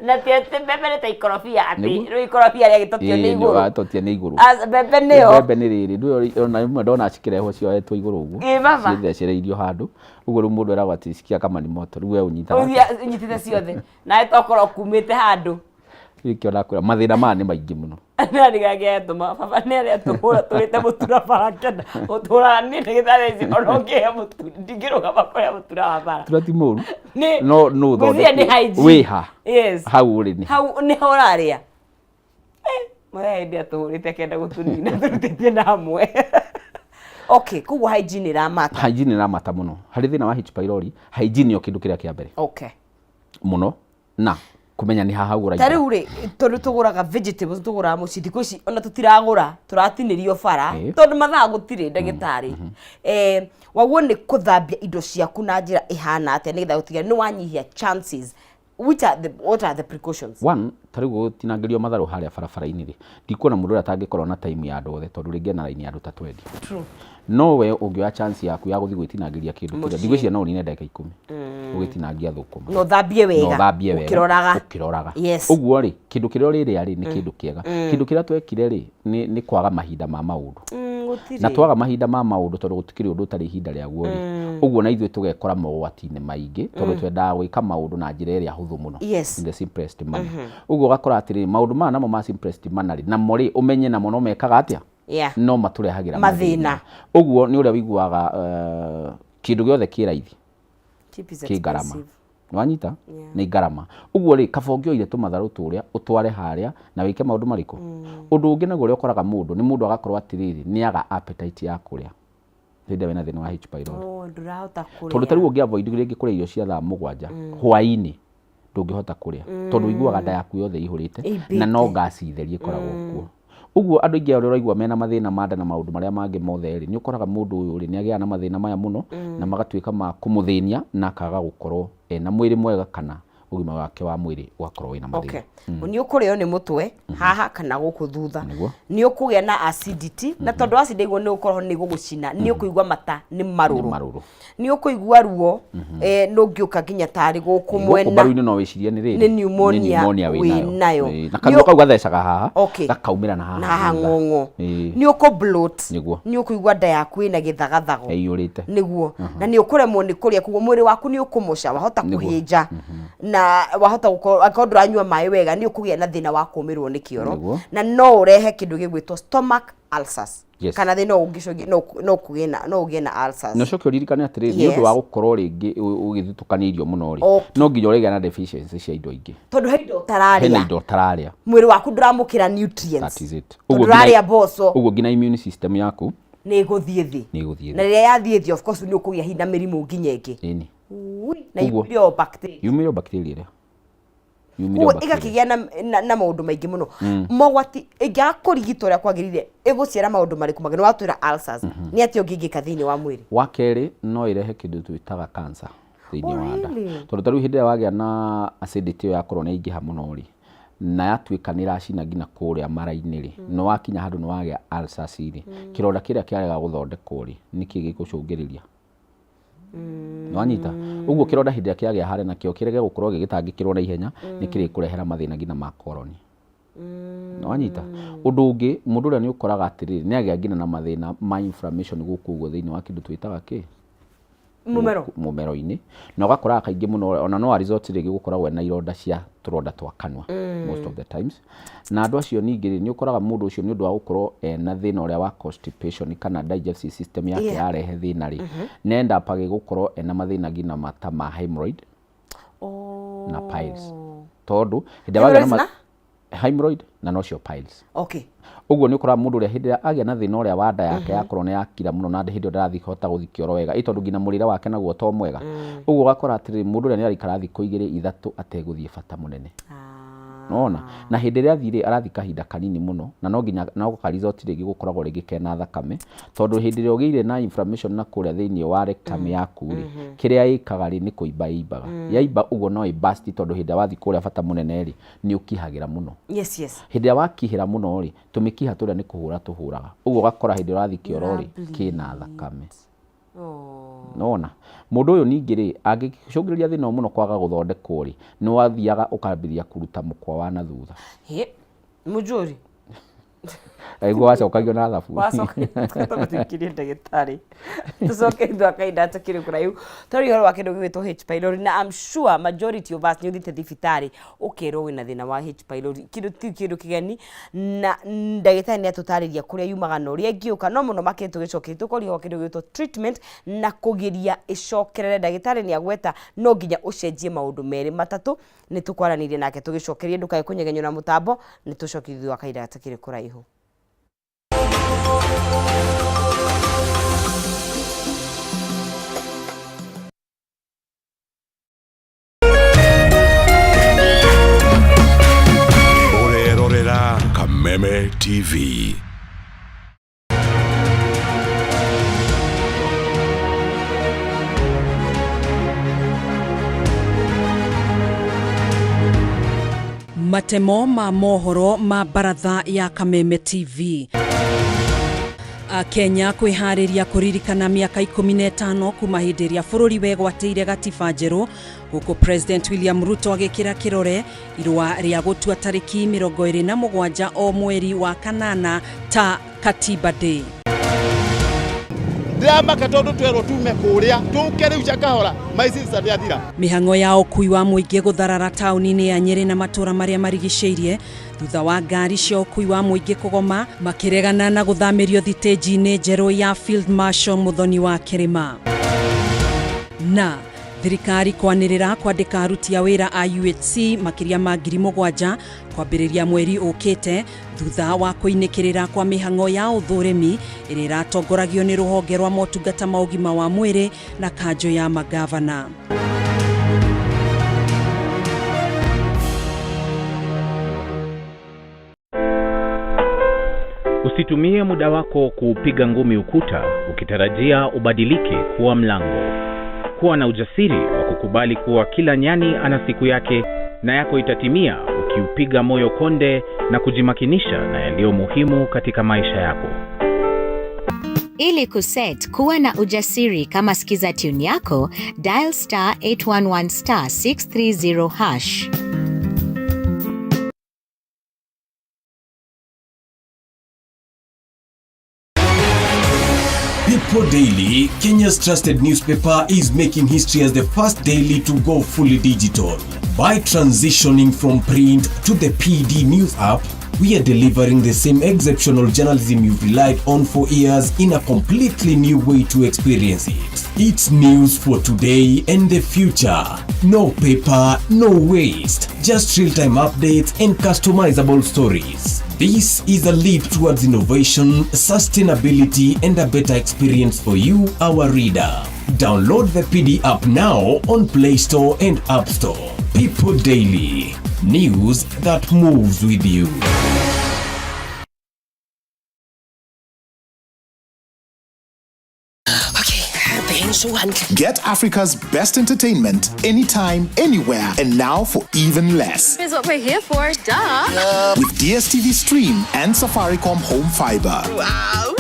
Na ti atĩ mbembe nĩ ta ikorobia atĩ Nĩguo. rĩu ikorobia rĩagĩtotio nĩ Ĩĩ, igũrũ. Watotia nĩ igũrũ. Mbembe nĩyo. Mbembe nĩ rĩrĩ, ndũĩ ona rĩmwe ndona cikĩrehwo cioetwo igũrũ ũguo. Ĩĩ, baba. Cithecereirio handũ. Ũguo rĩu mũndũ eragwo atĩ sikia kama ni moto, rĩu we ũnyitaga. Ũthiĩ ũnyitĩte ciothe. Nawe tokorwo kumĩte handũ. Nĩkĩo ndakwĩra mathĩna maya nĩ maingĩ mũno. Ndarigage atũma baba nĩ arĩa tũhũra tũrĩte mũtura bara kenda ũtũraga niĩ ndagĩtarĩ ici ona ũngĩhe mũtu ndingĩrũgama kũrĩa mũtura wa bara. Tura ti mũru. Nĩ No no ngwĩciria nĩ ũthondeke hygiene. wĩha. Yes. Hau ũrĩ nĩ. Hau nĩho ũrarĩa. Mũthenya hĩndĩ atũhũrĩte akenda gũtũnina tũrutĩtie na hamwe. Okay, koguo hygiene ĩramata. Hygiene ĩramata mũno. Harĩ thĩna wa H pylori, hygiene nĩyo kĩndũ kĩrĩa kĩa mbere. Mũno. Na Kũmenya nĩ haha Ta ũraingĩra. Rĩu rĩ, tondũ tũgũraga vegetables, tũgũraga mũciĩ, thikũ ici ona tũtiragũra, tũratinĩrio bara tondũ mathaa gũtirĩ. Ndagĩtarĩ, waguo nĩ kũthambia indo ciaku na njĩra ĩhana atĩa nĩgetha gũtiga nĩ wanyihia chances? Which are the, what are the precautions? One, ta rĩu gũtinangĩrio matharũ harĩa barabara-inĩ rĩ, ndikuona mũndũ ũrĩa atangĩkorwo na time ya andũ othe, tondũ rĩngĩ ena raini ya andũ ta 20. No we ũngĩoya chance yaku ya gũthiĩ gwĩtinangĩria kĩndũ kĩrĩa, Mũciĩ. Ndigwĩciria no ũnine ndagĩka 10 ũgĩtinangia thũkũma. Na ũthambie wega. Na ũthambie wega. Ũkĩroraga. Ũkĩroraga. Ũguo rĩ, kĩndũ kĩrĩa ũrĩrĩa rĩ, nĩ kĩndũ kĩega. Kĩndũ kĩrĩa twekire rĩ, nĩ kwaga mahinda ma maũndũ. Gũtirĩ. Na twaga mahinda ma maũndũ, tondũ gũtikĩrĩ ũndũ ũtarĩ ihinda rĩaguo rĩ, ũguo na ithuĩ tũgekora mogwati-inĩ maingĩ, tondũ twendaga gwĩka maũndũ na njĩra ĩrĩa hũthũ mũno, in the simplest manner. Ũguo ũgakora atĩrĩrĩ, maũndũ maya namo ma simplest manner rĩ, namo rĩ, ũmenye namo no mekaga atĩa, no matũrehagĩra mathĩna. Ũguo nĩ ũrĩa ũiguaga, kĩndũ gĩothe kĩ raithi Cheap is kĩ ngarama. expensive. Nĩwanyita? Yeah. Nĩ ngarama. Ũguo rĩ, kaba ũngĩoire tũmatharũ tũrĩa ũtware harĩa na wĩke maũndũ marĩkũ. Ũndũ ũngĩ naguo ũrĩa ũkoraga mũndũ nĩ mũndũ agakorwo atĩrĩrĩ, nĩ aga appetite ya kũrĩa hĩndĩ ĩrĩa wĩna thĩna wa H pylori. Oh, ndũrahota kũrĩa. Tondũ ta rĩu ũngĩ avoid rĩngĩ kũrĩa irio cia thaa 7 hwaĩ-inĩ, ndũngĩhota kũrĩa, tondũ ũiguaga nda yaku yothe ĩihũrĩte Ĩimbĩte. Na no ngasi theri ĩkoragwo kuo. Ũguo andũ aingĩ arĩa ũraigua mena mathĩna ma nda na maũndũ marĩa mangĩ mothe rĩ, nĩ ũkoraga mũndũ ũyũ rĩ, nĩ agĩaga na mathĩna maya mũno, na magatuĩka ma kũmũthĩnia na akaga gũkorwo ena mwĩrĩ mwega, kana ũgima wake wa mwĩrĩ ũgakorwo wĩna mathĩna. Okay. Nĩ ũkũrĩo nĩ mũtwe haha kana gũkũ thutha. Nĩguo. Nĩ ũkũgĩa na acidity, na tondũ acid ĩguo nĩ ũkorwo nĩ gũgũcina, nĩ ũkũigua mata nĩ marũrũ. Nĩ marũrũ. Nĩ ũkũigua ruo, nũngĩũka nginya tarĩ gũkũ Gũkũ mwena. mbaru-inĩ no wĩcirie nĩ rĩrĩ, Nĩ pneumonia pneumonia wĩ nayo. Ĩĩ, na kanua kau gathecaga haha, gakaumĩra na haha Na haha thutha. ng'ong'o. Nĩ ũkũ bloat. Nĩ ũkũigua nda yaku ĩna gĩthagathago. Ĩiyũrĩte. Nĩguo, na nĩ ũkũremwo nĩ kũrĩa, koguo mwĩrĩ waku nĩ ũkũmoca, wahota kũhĩnja, na wahota gũkorwo angĩkorwo ndũranyua maĩ wega, nĩ ũkũgĩa na thĩna wa kũmĩrwo nĩ kĩoro. Na no ũrehe kĩndũ gĩgwĩtwo stomach ulcers. Kana thĩna ũngĩcũngĩ no kũgĩe na, no ũgĩe na ulcers. Na ũcoke ũririkane atĩrĩrĩ, nĩ ũndũ wa gũkorwo rĩngĩ ũgĩthutũkania irio mũno rĩ, no nginya ũrĩgĩa na deficiency cia indo ingĩ. Tondũ he indo Hena ũtararĩa. Indo ũtararĩa. Mwĩrĩ waku ndũramũkĩra nutrients. That is it. Tondũ Ũguo nginya- ũrarĩa mboco. Ũguo nginya immune system yaku nĩ ĩgũthiĩ thĩ. Nĩ ĩgũthiĩ Na thĩ. rĩrĩa yathiĩ thĩ, of course nĩ ũkũgĩa hinya mĩrimũ nginya ĩngĩ. Ĩni. Ui, na Ũguo. yumĩre o bacteria. Yumĩre o bacteria ĩrĩa yumĩre o Koguo bacteria. ĩgakĩgĩa na maũndũ maingĩ mũno, mogwati. Ĩngĩaga kũrigitwo ũrĩa kwagĩrĩire, ĩgũciara maũndũ marĩkũ mangĩ? Nĩ watwĩra ulcers, nĩ atĩa ũngĩ ĩngĩka thĩinĩ wa mwĩrĩ? Wa kerĩ, no ĩrehe kĩndũ twĩtaga cancer thĩinĩ Oh, wa nda. really? Tondũ ta rĩu hĩndĩ ĩrĩa wagĩa na acidity ĩyo yakorwo nĩ yaingĩha mũno rĩ, na yatuĩka nĩ ĩracina nginya kũrĩa mara-inĩ rĩ, nĩ wakinya handũ nĩ wagĩa ulcers rĩ, kĩronda kĩrĩa kĩarega gũthondekwo rĩ, nĩkĩ gĩgũcũngĩrĩria? Nĩwanyita? Ũguo kĩronda hĩndĩ ĩrĩa kĩagĩa harĩa nakĩo kĩrege gũkorwo gĩgĩtangĩkĩrwo na ihenya, nĩ kĩrĩkũrehera mathĩna nginya ma colon. Nĩwanyita? Ũndũ ũngĩ, mũndũ ũrĩa nĩ ũkoraga atĩrĩrĩ, nĩ agĩa nginya na mathĩna ma inflammation gũkũ ũguo thĩinĩ wa kĩndũ twĩtaga kĩ? Mũmero. Mũmero-inĩ. Na ũgakoraga kaingĩ mũno ona no a result rĩngĩ gũkoragwo na ironda cia tũronda twa kanua most of the times. Na andũ acio ningĩ rĩ, nĩ ũkoraga mũndũ ũcio nĩ ũndũ wa gũkorwo ena thĩna ũrĩa wa constipation kana digestive system yake yarehe thĩna rĩ, nĩ end up agĩgũkorwo ena mathĩna nginya ta ma hemorrhoid na piles. Tondũ hĩndĩ ĩrĩa wagĩa na Hemorrhoids na? Hemorrhoid na nocio piles. Ũguo nĩ ũkoraga mũndũ ũrĩa hĩndĩ ĩrĩa agĩa na thĩna ũrĩa wa nda yake yakorwo nĩ yakira mũno, na hĩndĩ ĩyo ndarathiĩ hota gũthiĩ kĩoro wega, ĩ tondũ nginya mũrĩre wake naguo to mwega. Ũguo ũgakora atĩrĩrĩ, mũndũ ũrĩa nĩ araikara thikũ 2 3 ategũthiĩ bata mũnene. Nona na hĩndĩ ĩrĩa athiĩ rĩ, arathiĩ kahinda kanini mũno, na no nginya no ka result rĩngĩ gũkoragwo rĩngĩ kena thakame, tondũ hĩndĩ ĩrĩa ũgĩire na inflammation na kũrĩa thĩinĩ wa rectum yaku rĩ, kĩrĩa ĩkaga rĩ, nĩ kũimba ĩimbaga. Yaimba ũguo no ĩ burst, tondũ hĩndĩ ĩrĩa wathiĩ kũrĩa bata mũnene rĩ, nĩ ũkihagĩra mũno. Hĩndĩ ĩrĩa wakihĩra mũno rĩ, tũmĩkiha tũrĩa nĩ kũhũra tũhũraga, ũguo ũgakora hĩndĩ ĩrĩa ũrathiĩ kĩoro rĩ, kĩna thakame. Nona mũndũ ũyũ ningĩ rĩ, angĩcũngĩrĩria thĩna ũyũ mũno kwaga gũthondekwo rĩ, nĩ wathiaga ũkambĩrĩria kũruta mũkwa wa na thutha. Hĩ, mũnjũri. Nĩguo wacokagio na thabuni. Wacoka tũkirie ndagĩtarĩ, tũcoke thutha wa kahinda tũkĩrĩ kũraihu twaria ũhoro wa kĩndũ gĩgwĩtwo H pylori. Na I'm sure majority of us nĩ ũthiĩte thibitarĩ ũkerwo wĩna thĩna wa H pylori. Kĩndũ ti kĩndũ kĩgeni, na ndagĩtarĩ nĩ atũtarĩria kũrĩa yumaga na ũrĩa ĩngĩũka. No mũno makĩria tũgĩcokeria tũkoria ũhoro kĩndũ gĩgwĩtwo treatment na kũgiria ĩcokerere. Ndagĩtarĩ nĩ agweta no nginya ũcenjie maũndũ merĩ matatũ. Nĩ tũkwaranĩria nake tũgĩcokeria. Ndũkae kũnyegenywo na mũtambo, nĩ tũcokeria thutha wa kahinda gatakĩrĩ kũraihu. Kameme TV. Matemo ma mohoro ma baratha ya Kameme TV. Akenya kwĩharĩria kũririkana mĩaka 15 kuma hĩndĩ ĩrĩa bũrũri wegwatĩire gatiba njerũ, gũkũ President William Ruto agĩkĩra kĩrore irũa rĩa gũtua tarĩki 27 o mweri wa kanana ta Katiba Day. Ndiramaka tondu twerwo tume kuria tuke riu Shakahola, my sister ndiathira. Mĩhang'o ya ũkui wa mũingĩ gũtharara taũni-inĩ ya Nyĩrĩ na matũra marĩa marigicĩirie thutha wa ngari cia ũkui wa mũingĩ kũgoma makĩregana na gũthamĩrio thitĩnji-inĩ njerũ ya Field Marshal Muthoni wa Kĩrĩma. Na thirikari kwanĩrĩra kwandĩka aruti a wĩra a UHC makĩria ma 7,000 kwambĩrĩria mweri ũkĩte thutha wa kũinĩkĩrĩra kwa mĩhang'o ya ũthũrĩmi ĩrĩa ĩratongoragio nĩ rũhonge rwa motungata ma ũgima wa mwĩrĩ na kanjũ ya magavana. Usitumie muda wako kuupiga ngumi ukuta ukitarajia ubadilike kuwa mlango. Kuwa na ujasiri wa kukubali kuwa kila nyani ana siku yake na yako itatimia ukiupiga moyo konde na kujimakinisha na yaliyo muhimu katika maisha yako. Ili kuset kuwa na ujasiri kama skiza tune yako, dial star 811 star 630 hash. People Daily, Kenya's trusted newspaper, is making history as the first daily to go fully digital. By transitioning from print to the PD News app, we are delivering the same exceptional journalism you've relied on for years in a completely new way to experience it. It's news for today and the future. No paper, no waste. Just real-time updates and customizable stories. This is a leap towards innovation, sustainability, and a better experience for you, our reader. Download the PD app now on Play Store and App Store. People Daily. News that moves with you. Get Africa's best entertainment anytime, anywhere, and now for even less. Is what we're here for, duh. With DSTV Stream and Safaricom Home Fiber. Wow.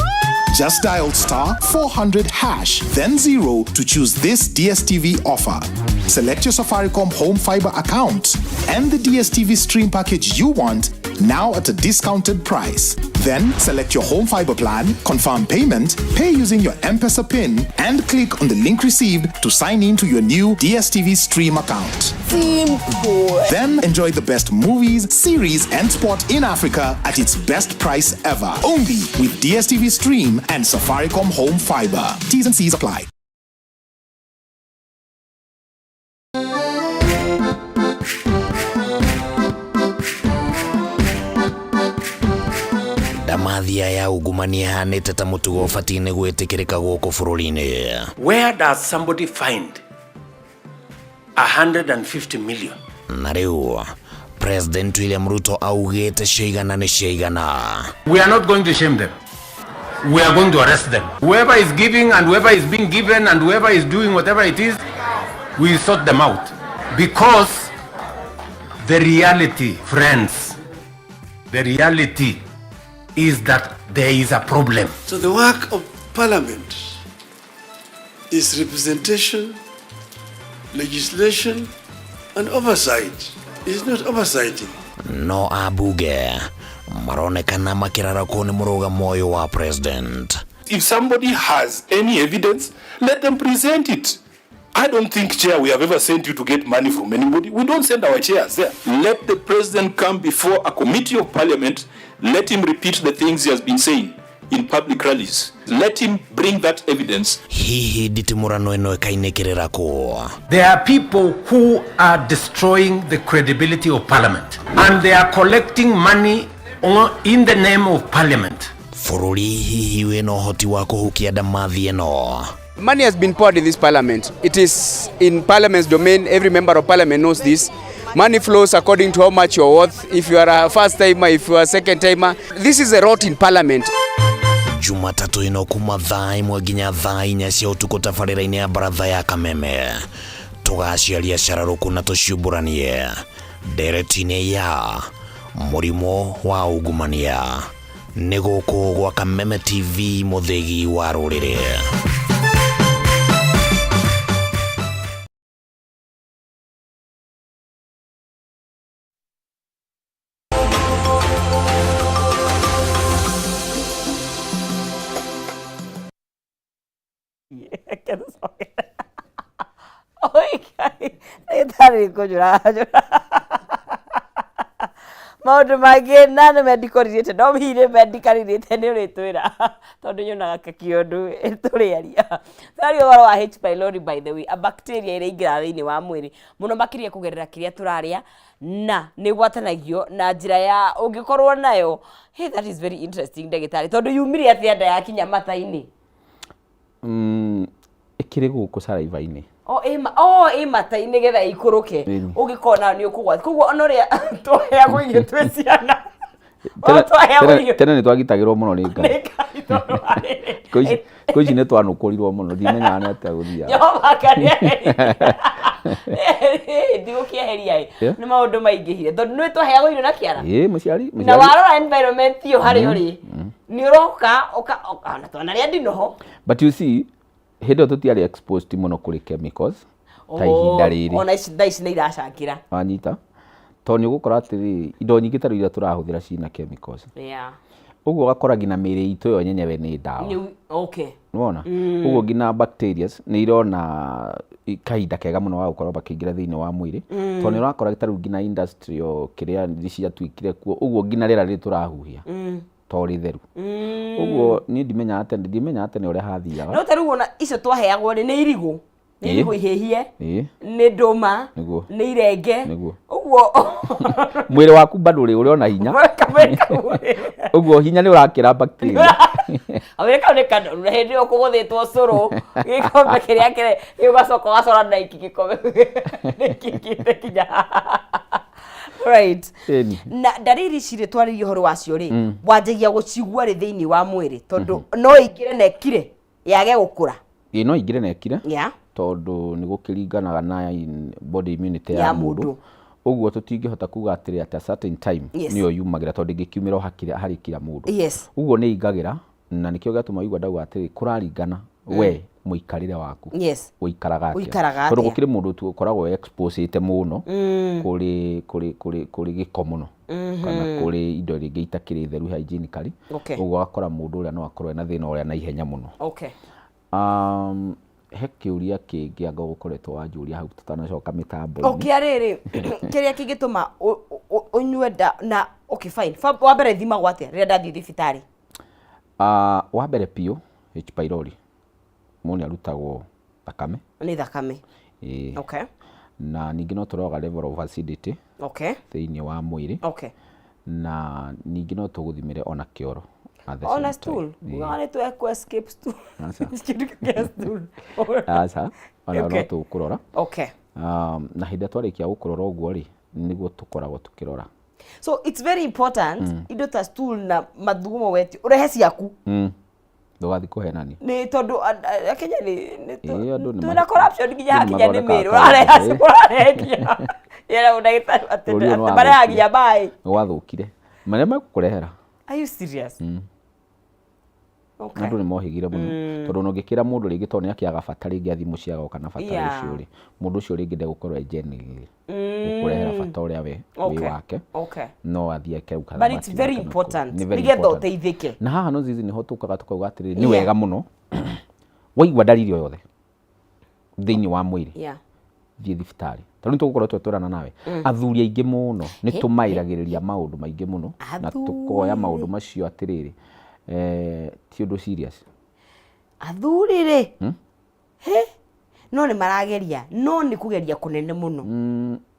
Just dial star 400 hash, then 0 to choose this DSTV offer. Select your Safaricom Home Fiber account and the DSTV Stream package you want now at a discounted price. Then select your Home Fiber plan, confirm payment, pay using your M-Pesa PIN, and click on the link received to sign in to your new DSTV Stream account. Simple. Then enjoy the best movies, series, and sport in Africa at its best price ever. Only with DSTV Stream and Safaricom Home Fiber. T's and C's apply. Ndamathia ya ungumania ĩhanĩte ta mũtugo ũbatiĩ nĩ gwĩtĩkĩrĩka gũkũ bũrũri-inĩ. Where does somebody find 150 million? Na rĩu President William Ruto augĩte ciaigana nĩ ciaigana. We are not going to shame them. We are going to arrest them. Whoever is giving and whoever is being given and whoever is doing whatever it is, we sort them out. Because the reality, friends, the reality is that there is a problem. So the work of Parliament is representation, legislation, and oversight. It's not oversighting. No abunge maronekana makĩrarakwo nĩ mũrũgamo ũyũ wa president. If somebody has any evidence, let them present it. I don't think, Chair, we have ever sent you to get money from anybody. We don't send our chairs there. Let the president come before a committee of parliament. Let him repeat the things he has been saying in public rallies. Let him bring that evidence. Hihi nditimũrano ĩno ĩkainĩkĩrĩra kũ? There are people who are destroying the credibility of parliament, and they are collecting money in the name of parliament. Bũrũri hihi wĩna ũhoti wa kũhukia ndamathi ĩno? Money has been poured in this parliament. It is in parliament's domain. Every member of parliament knows this. Money flows according to how much you're worth. If you are a first timer, if you are a second timer, this is a rot in parliament. Jumatatũ ĩno kuma thaa ĩmwe nginya thaa inya cia ũtukũ tabarĩra-inĩ ya baratha ya Kameme tũgaciaria cararũkũ na tũciumbũranie ndereti-inĩ ya mũrimũ wa ungumania nĩ gũkũ gwa Kameme TV mũthĩgi wa rũrĩrĩ. Ndagĩtarĩ kũnjũra njũra maũndũ mangĩ na nĩ medical related no hihi nĩ medical related nĩ ũrĩtwĩra tondũ nyonaga kakĩũndũ tũrĩaria twaria ũhoro wa H pylori by the way a bacteria ĩrĩa ĩingĩraga thĩinĩ wa mwĩrĩ mũno makĩria kũgerera kĩrĩa tũrarĩa na nĩ ĩgwatanagio na njĩra ya ũngĩkorwo nayo hey, that is very interesting ndagĩtarĩ tondũ yumire atĩa nda yakinya mata-inĩ Ĩkĩrĩ gũkũ saliva-inĩ. O ĩ ma- o ĩ mata-inĩ getha ĩikũrũke Ĩni. ũngĩkorwo nayo nĩ ũkũgwati koguo ona ũrĩa twaheagwo irio twĩ ciana Tene- twaheagwo tene- irio tene nĩ twagitagĩrwo mũno nĩ Ngai. nĩ Ngai tondũ wa rĩrĩ. Thikũ ici- thikũ ici nĩ twanũkũrirwo mũno ndimenyaga nĩ atĩa gũthiaga. Jehova ngai ndigũkĩeheria ĩ Yeah. nĩ maũndũ maingĩhire tondũ nĩ twaheagwo irio na kĩara Ĩ, mũciari na mũciari warora environment ĩyo harĩa ũrĩ nĩ ũroka ũka- ona twanarĩa ndinoho but you see hĩndĩ ĩyo tũtiarĩ exposed mũno kũrĩ chemicals ta ihinda rĩrĩ ona ici thaa ici nĩ iracangĩra wanyita tondũ nĩ ũgũkora atĩrĩrĩ indo nyingĩ ta rĩu iria tũrahũthĩra ciina chemicals yeah. ũguo ũgakora nginya mĩĩrĩ itũ yo nyenyewe nĩ ndawa Nĩ- okay nĩwona ũguo nginya bacterias nĩ irona kahinda kega mũno ga gũkorwo makĩingĩra thĩinĩ wa mwĩrĩ tondũ nĩ ũrakora ta rĩu nginya industry o kĩrĩa nĩ ciatuĩkire kuo ũguo nginya rĩera rĩrĩ tũrahuhia to rĩtheru ũguo niĩ ndimenyaga tene ndimenyaga tene ũrĩa hathiaga no ta rĩu ona icio twaheagwo rĩ nĩ irigũ nĩ Ĩĩ. irigũ ihĩhie Ĩĩ. nĩ ndũma Nĩguo. nĩ irenge Nĩguo. ũguo mwĩrĩ waku bado ũrĩ ũrĩ ona hinya kamwĩrĩ kau ũguo hinya nĩ ũrakĩra bacteria kamwĩrĩ kau nĩ kanoru na hĩndĩ ĩyo kũgũthĩtwo cũrũ gĩkombe kĩrĩa kĩrĩ ũgacoka ũgacora na iki gĩkombe nĩkĩkĩte kinya haha. right Ĩni. na ndariri ici rĩ twarĩrie ũhoro wacio rĩ wanjagia gũcigua rĩ thĩinĩ wa mwĩrĩ tondũ no ĩingĩre na ĩkire yage gũkũra Ĩĩ no ingĩre na ĩkire yeah. tondũ nĩ gũkĩringanaga na body immunity Ya ya mũndũ. mũndũ ũguo tũtingĩhota kuga atĩrĩ at a certain time Yes. nĩyo yumagĩra tondũ ĩngĩkiumĩra o harĩ kila mũndũ Yes. ũguo nĩ ingagĩra na nĩkĩo gĩatũma ũigua ndauga atĩrĩ kũraringana we mũikarĩre waku Yes. ũikaraga atĩa Ũikaraga tondũ atĩa? gũkĩrĩ mũndũ tu ũkoragwo exposed mũno kũrĩ kũrĩ kũrĩ kũrĩ gĩko mũno kana kũrĩ indo rĩngĩ itakĩrĩ theru hygienically Okay. ũguo ũgakora mũndũ ũrĩa no akorwo ena thĩna ũrĩa na ihenya mũno okay. He kĩũria kĩngĩ anga ũgũkoretwo wanjũria hau tũtanacoka mĩtambo-inĩ. Okay, arĩrĩ kĩrĩa kĩngĩtũma ũnyue nda na okay fine wa mbere thimagwo atĩa rĩrĩa ndathiĩ thibitarĩ? Wa mbere biũ H pylori mũndũ nĩ arutagwo thakame. Nĩ thakame. Ĩĩ. Okay. Na ningĩ no tũroraga level of acidity Okay. thĩinĩ wa mwĩrĩ. Okay. Na ningĩ no tũgũthimĩre ona kĩoro at the Ona same time. stool. Ĩĩ. Ugaga nĩ twekwo escape stool. Aca. Kĩndũ kĩa stool. Aca, ona no Okay. tũkũrora. Okay. Na hĩndĩ ĩrĩa twarĩkia gũkũrora ũguo rĩ, nĩguo tũkoragwo tũkĩrora. So it's very important indo ta stool na mathugumo wetio ũrehe ciaku. Ndũgathiĩ kũhenania. Nĩ tondũ Akenya nĩ Ĩĩ, andũ nĩ twĩna corruption nginya andũ nĩ hakinya nĩ mathondekaga mĩrũ ũrarehe corruption, ĩĩ. ũrarehe nginya yera ndagĩtarĩ atĩ Bũrũri ũyũ nĩ atĩ marehaga wathũkire. nginya maĩ. Nĩ wathũkire. Marĩa megũkũrehera. Are you serious? Okay. Andũ nĩ mohĩgire mũno tondũ ona ũngĩkĩra mũndũ rĩngĩ tondũ nĩ akĩaga bata rĩngĩ athiĩ mũciĩ agoka na bata ũcio rĩ, mũndũ ũcio rĩngĩ ndegũkorwo e genuinely gũkũrehera bata ũrĩa we wĩ wake. Okay. No athiĩ eke But it's very important nĩgetha ũteithĩke. Na haha no zizi nĩho tũkaga tũkauga atĩrĩrĩ nĩ wega mũno waigua ndariri o yothe thĩinĩ wa mwĩrĩ thiĩ thibitarĩ. Ta rĩu tũgũkorwo twetwerana nawe athuri aingĩ mũno nĩ tũmairagĩrĩria maũndũ maingĩ mũno na tũkoya maũndũ macio atĩrĩrĩ ti ũndũ serious. Athuri rĩ he no nĩ marageria no nĩ kũgeria kũnene mũno.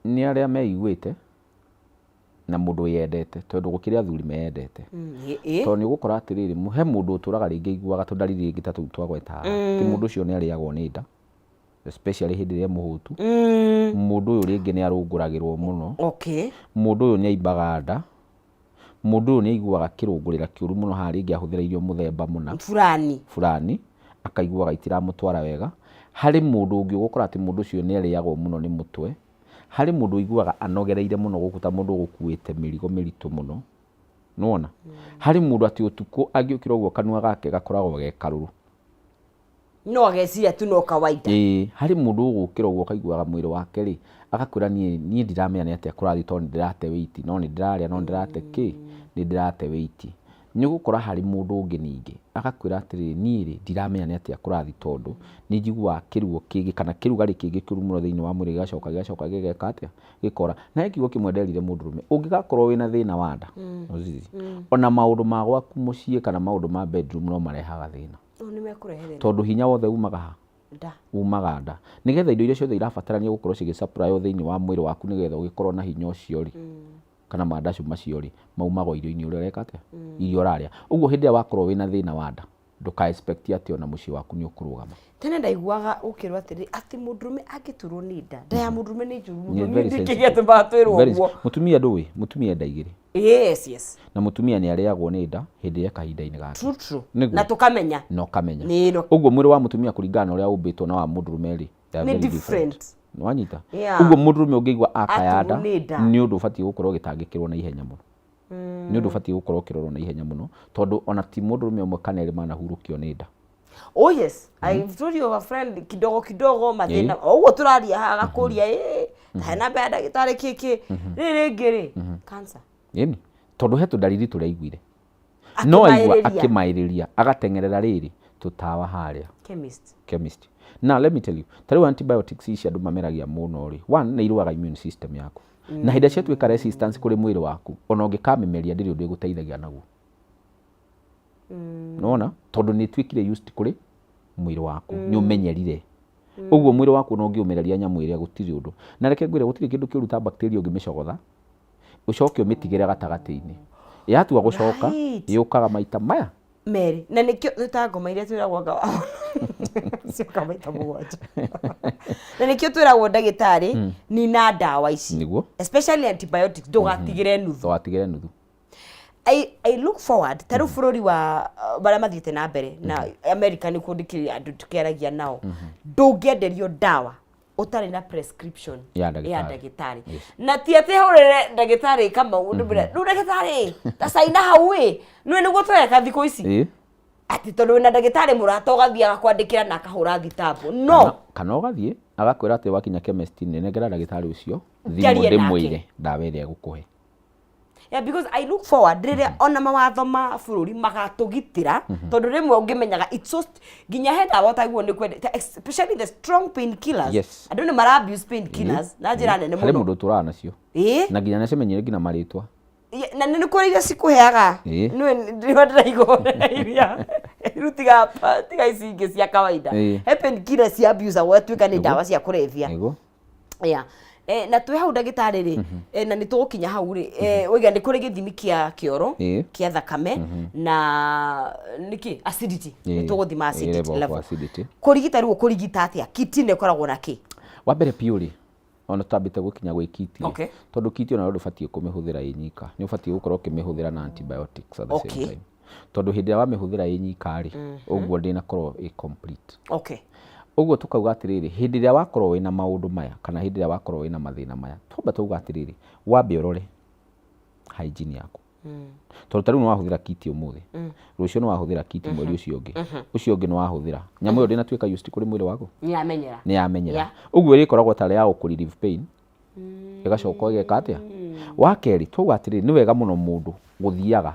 Nĩ arĩa meiguĩte na mũndũ wĩyendete tondũ gũkĩrĩ athuri meyendete. Tondũ nĩ ũgũkora atĩrĩrĩ he mũndũ ũtũraga rĩngĩ aiguaga tũndariri rĩngĩ ta tũu twagweta haha ti mũndũ ũcio nĩ arĩagwo nĩ nda. Especially hĩndĩ ĩrĩa e mũhũtu. Mũndũ ũyũ rĩngĩ nĩ arũngũragĩrwo mũno. Mũndũ ũyũ nĩ aimbaga nda. Mũndũ ũyũ nĩ aiguaga kĩrũngũrĩra kĩũru mũno haha rĩngĩ ahũthĩra irio mũthemba mũna. Fulani. Fulani, akaiguaga itiramũtwara wega. Harĩ mũndũ ũngĩ ũgũkora atĩ mũndũ ũcio nĩ arĩagwo mũno nĩ mũtwe. Harĩ mũndũ ũiguaga anogereire mũno gũkũ ta mũndũ ũgũkuĩte mĩrigo mĩritũ mũno. Nĩwona? Harĩ mũndũ atĩ ũtukũ angĩũkĩra ũguo kanua gake gakoragwo ge karũrũ. No ageciria tu no kawaida. Ĩĩ, harĩ mũndũ ũgũkĩra ũguo ũkaiguaga mwĩrĩ wake rĩ, agakwĩra niĩ niĩ ndiramenya nĩ atĩa kũrathiĩ tondũ nĩ ndĩrate weight, no nĩ ndĩrarĩa no nĩ ndĩrate kĩ, nĩ ndĩrate weight. Nĩ ũgũkora harĩ mũndũ ũngĩ ningĩ, agakwĩra atĩrĩrĩ, niĩ rĩ, ndiramenya nĩ atĩa kũrathiĩ tondũ nĩ njiguaga kĩruo kĩngĩ kana kĩrugarĩ kĩngĩ kĩũru mũno thĩinĩ wa mwĩrĩ gĩgacoka gĩgacoka gĩgeka atĩa, gĩkora. Na he kiugo kĩmwe nderire mũndũrũme, ũngĩgakorwo wĩna thĩna wa nda, Ozizi, ona maũndũ ma gwaku mũciĩ kana maũndũ ma bedroom no marehaga thĩna. Ũũ nĩ mekũrehe thĩna. Tondũ hinya wothe umaga ha? Nda. Umaga nda. Nĩgetha indo iria ciothe irabatarania gũkorwo cigĩ supply thĩinĩ wa mwĩrĩ waku nĩgetha ũgĩkorwo na hinya ũcio rĩ, kana mandacu macio rĩ, maumaga o irio-inĩ ũrĩa ũreka atĩa? Iria ũrarĩa. Ũguo hĩndĩ ĩrĩa wakorwo wĩna thĩna wa nda, ndũka expect atĩ ona mũciĩ waku nĩ ũkũrũgama. Tene ndaiguaga ũkĩrwo atĩrĩ, atĩ mũndũrũme angĩturwo nĩ nda, nda ya mũndũrũme nĩ njũru Nĩ mũno. very Niĩ nĩkĩ sensitive. gĩatũmaga twĩrwo Very ũguo? Mũtumia ndũĩ, mũtumia enda igĩrĩ. Yes. Na mũtumia nĩ arĩagwo nĩ nda hĩndĩ ĩrĩa kahinda-inĩ gake. True, true. Nĩguo. Na tũkamenya. Na ũkamenya. Nĩ no. Ũguo mwĩrĩ wa mũtumia kũringana na ũrĩa ũmbĩtwo na wa mũndũrũme rĩ, they are Nĩ very different. different. Nĩwanyita? Yeah. Ũguo mũndũrũme ũngĩigua akaya nda, Aturwo nĩ nda. nĩ ũndũ ũbatiĩ gũkorwo ũgĩtangĩkĩrwo na ihenya mũno. Nĩ ũndũ ũbatiĩ gũkorwo ũkĩrorwo na ihenya mũno, tondũ ona ti mũndũrũme ũmwe kana erĩ manahurũkio nĩ nda. Oh yes, I've told you of a friend kidogo kidogo mathĩna. O ũguo tũraria haha agakũria ĩ, he namba ya ndagĩtarĩ kĩkĩ. Rĩrĩ rĩngĩ rĩ, cancer. Ĩni, tondũ he tũndariri tũrĩa aiguire. No aigua Akĩmaĩrĩria. akĩmaĩrĩria, agateng'erera rĩrĩ, tũtawa harĩa. Chemist. Chemist. Now let me tell you, ta rĩu antibiotics ici andũ mameragia mũno rĩ, one nĩ irũaga immune system yaku. Na hĩndĩ ĩrĩa ciatuĩka resistance kũrĩ mwĩrĩ waku, ona ũngĩkamĩmeria ndĩrĩ ũndũ ĩgũteithagia naguo. Nĩwona? Tondũ nĩ ĩtuĩkire used kũrĩ mwĩrĩ waku, nĩ ũmenyerire. Ũguo mwĩrĩ waku ona ũngĩũmereria nyamũ ĩrĩa gũtirĩ ũndũ. Na reke ngwĩre gũtirĩ kĩndũ kĩũru ta bacteria ũngĩmĩcogotha, ũcoke ũmĩtigĩre gatagatĩ-inĩ. Yatua gũcoka, yũkaga maita maya. Merĩ. Na nĩkĩo nĩ ta ngoma iria twĩragwo anga cioka maita mũgwanja. Na nĩkĩo twĩragwo ndagĩtarĩ, nina ndawa ici. Nĩguo. Especially antibiotics, ndũgatigĩre nuthu. Ndũgatigĩre nuthu. I look forward ta rĩu bũrũri wa marĩa mathiĩte na mbere na America nĩkuo ndĩkĩrĩ andũ tũkĩaragia nao, ndũngĩenderio ndawa ũtarĩ na prescription Ya ndagĩtarĩ. ya ndagĩtarĩ. Yes. Na ti atĩ hũrĩre ndagĩtarĩ Kamau ndĩmwĩre, rĩu ndagĩtarĩ ta caina hau ĩ nĩwe nĩguo tũreka thikũ ici atĩ tondũ wĩna ndagĩtarĩ mũrata ũgathiĩ agakwandĩkĩra na akahũra thitambo no Kana ũgathiĩ agakwĩra atĩ wakinya chemist nĩ nengera ndagĩtarĩ ũcio thimũ Njarie nake. ndĩmwĩre ndawa ĩrĩa egũkũhe. Yeah, because I look forward rĩrĩa ona mawatho ma bũrũri magatũgitĩra tondũ rĩmwe ũngĩmenyaga it's so nginya he ndawa ũtaiguo nĩ kwenda especially the strong pain killers Yes. andũ nĩ mara abuse pain killers na njĩra nene Harĩ mũno mũndũ ũtũraga nacio. Ĩĩ. Na nginya nĩacimenyire nginya marĩtwa. Na nĩ kũrĩ iria cikũheaga Ĩĩ. nĩwe nĩwe ndĩraigua iria rĩu tiga tiga ici ingĩ cia kawaida Ĩĩ. he pain killers cia abuse gwatuĩka nĩ ndawa cia kũrebia Nĩguo. Yeah. Na twĩ hau ndagĩtarĩ rĩ, na nĩ tũgũkinya hau rĩ, waiga nĩ kũrĩ gĩthimi kĩa kĩoro kĩa thakame na nĩkĩ acidity, nĩ tũgũthima acidity Level of level. acidity. Kũrigita rĩu ũkũrigita atĩa? Kiti ĩno ĩkoragwo na kĩ? Wa mbere biũ rĩ, ona tũtambĩte gũkinya gwĩ kiti rĩ, Okay. tondũ kiti onayo ndũbatiĩ kũmĩhũthĩra ĩ nyika, nĩ ũbatiĩ gũkorwo ũkĩmĩhũthĩra na antibiotics at the same time. Tondũ hĩndĩ ĩrĩa wamĩhũthĩra ĩ nyika rĩ, ũguo ndĩnakorwo ĩ complete. Okay. Ũguo tũkauga atĩrĩrĩ, hĩndĩ ĩrĩa wakorwo wĩna maũndũ maya, kana hĩndĩ ĩrĩa wakorwo wĩna mathĩna maya, twamba twauga atĩrĩrĩ, wambe ũrore hygiene yaku. Tondũ ta rĩu nĩ wahũthĩra kiti ũmũthĩ, rũciũ nĩ wahũthĩra kiti mweri ũcio ũngĩ, ũcio ũngĩ nĩ wahũthĩra. Nyamũ ĩyo ndĩnatuĩka used kũrĩ mwĩrĩ waku? Nĩ yamenyera. Nĩ yamenyera. Yeah. Ũguo ĩrĩkoragwo tarĩ ya gũkũ relieve pain, ĩgacoka ĩgeka atĩa? Wa kerĩ, twauga atĩrĩrĩ, nĩ wega mũno mũndũ gũthiaga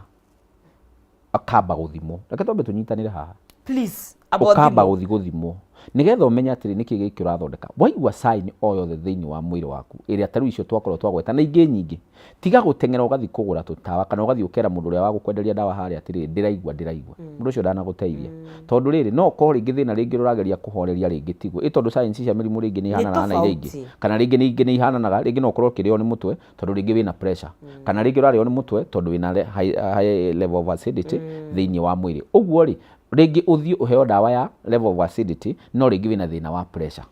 akamba gũthimwo. Reke twambe tũnyitanĩre haha. Please, amba Ũkamba ũthimwo. gũthiĩ gũthimwo nĩgetha ũmenye atĩrĩ nĩkĩ gĩkĩ ũrathondeka. Waigua sign o yothe thĩinĩ wa mwĩrĩ waku ĩrĩa ta rĩu icio twakorwo twagweta na ingĩ nyingĩ, tiga gũteng'era ũgathiĩ kũgũra tũtawa kana ũgathiĩ ũkera mũndũ ũrĩa wa gũkwenderia ndawa harĩa atĩrĩrĩ ndĩraigua ndĩraigua. Mũndũ ũcio ndanagũteithia. Tondũ rĩrĩ no ũkorwo rĩngĩ thĩna rĩngĩ ũrageria kũhoreria rĩngĩ tiguo. Ĩ tondũ signs cia mĩrimũ rĩngĩ nĩ ihananaga na iria ingĩ. Nĩ tofauti. Kana rĩngĩ nĩ ingĩ nĩ ihananaga, rĩngĩ no ũkorwo ũkĩrĩo nĩ mũtwe tondũ rĩngĩ wĩna pressure. Kana rĩngĩ ũrarĩo nĩ mũtwe tondũ wĩna high level of acidity thĩinĩ wa mwĩrĩ. Ũguo rĩ, rĩngĩ ũthiĩ ũheo ndawa ya level of acidity no rĩngĩ wĩna thĩna wa pressure.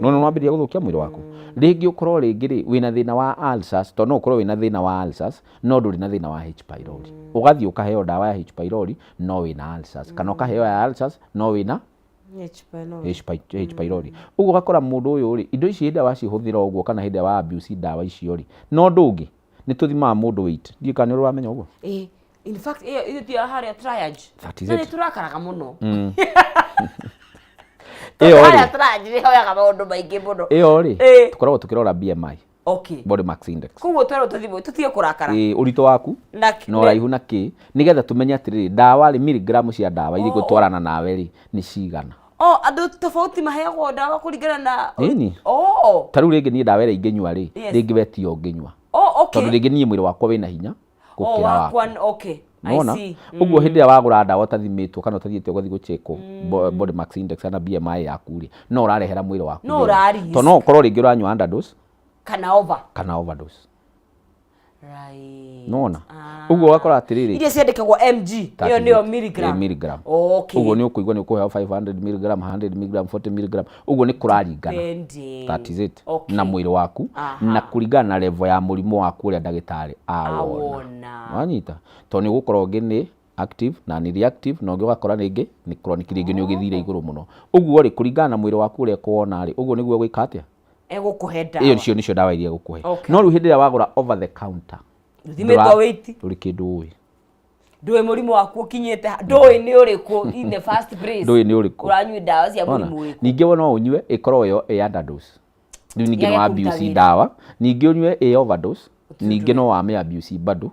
No nĩ wambĩrĩria gũthũkia mwĩrĩ waku. Rĩngĩ ũkorwo rĩngĩ rĩ wĩna thĩna wa ulcers, tondũ no ũkorwo wĩna thĩna wa ulcers no ndũrĩ na thĩna wa H pylori. Ũgathiĩ ũkaheo ndawa ya H pylori no wĩna ulcers, kana ũkaheo ya ulcers no wĩna H pylori. H pylori. Ũguo ũgakora mũndũ ũyũ rĩ, indo ici hĩndĩ ĩrĩa wacihũthĩra ũguo kana hĩndĩ ĩrĩa wa abuse ndawa icio rĩ, na ũndũ ũngĩ nĩ tũthimaga mũndũ weight. Ndiũĩ kana nĩ ũrĩ wamenya ũguo? Ĩĩ. In fact, ĩyo ĩyo ti ya harĩa triage. That is Na it. nĩ tũrakaraga mũno. Ĩyo Tondũ rĩ, harĩa triage nĩ hoyaga maũndũ maingĩ mũno. ĩyo rĩ, Ĩĩ. tũkoragwo tũkĩrora BMI, Okay. body mass index. Koguo twerwo tũthimwo tũtige kũrakara. Ĩĩ, ũritũ waku Na na ũraihu na kĩ, nĩgetha tũmenye atĩrĩrĩ, ndawa rĩ, milligram cia ndawa iria Oh. igũtwarana nawe rĩ, nĩ cigana. Oh, andũ tofauti maheagwo ndawa kũringana na Ĩni. Oh. Ta rĩu rĩngĩ niĩ ndawa ĩrĩa ingĩnyua rĩ, Yes. rĩngĩ we tiyo ũngĩnyua. Oh, okay. Tondũ rĩngĩ niĩ mwĩrĩ wakwa wĩna hinya Oh, gũkĩra waku. wakwa okay. I Nona? see. Ũguo hĩndĩ ĩrĩa wagũra ndawa ũtathimĩtwo kana ũtathiĩte ũgathiĩ gũchekwo body mass index kana BMI yaku rĩ, no ũrarehera mwĩrĩ waku No thĩna. ũra-risk. Tondũ no ũkorwo rĩngĩ ũranyua underdose Kana over. kana overdose. Right. Nona? Ũguo ũgakora atĩrĩrĩ, Iria ciandĩkagwo mg, ĩyo nĩyo milligram. Ĩ, milligram. Okay. Ũguo nĩ ũkũigua nĩ ũkũheo 500 milligram, 100 milligram, 40 milligram. Ũguo nĩ kũraringana. Depending. That is it. Okay. Na mwĩrĩ waku Aha. na kũringana na level ya mũrimũ waku ũrĩa ndagĩtarĩ awona. Awona. Wanyita? Tondũ nĩ ũgũkora ũngĩ nĩ active na nĩ reactive na ũngĩ ũgakora rĩngĩ nĩ chronic rĩngĩ nĩ ũgĩthire igũrũ mũno. Ũguo rĩ kũringana na mwĩrĩ waku ũrĩa ũkuona rĩ, ũguo nĩguo ũgwĩka atĩa? Egũkũhe ndawa. Ĩyo nĩcio nĩcio ndawa iria egũkũhe. Okay. No rĩu hĩndĩ ĩrĩa wagũra over the counter Ndũthimĩtwo ndũra- weight. ndũrĩ kĩndũ ũĩ. Ndũĩ mũrimũ waku ũkinyĩte ha, ndũĩ nĩ ũrĩkũ in the first place. Ndũĩ nĩ ũrĩkũ. Ũranyua ndawa cia Wona? mũrimũ ũrĩkũ. Ningĩ we no ũnyue ĩkorwo ĩyo ĩ underdose. Rĩu ningĩ Yage no kũruta abuse wĩra. ndawa, ningĩ ũnyue ĩ overdose, ningĩ no wamĩ abuse bado.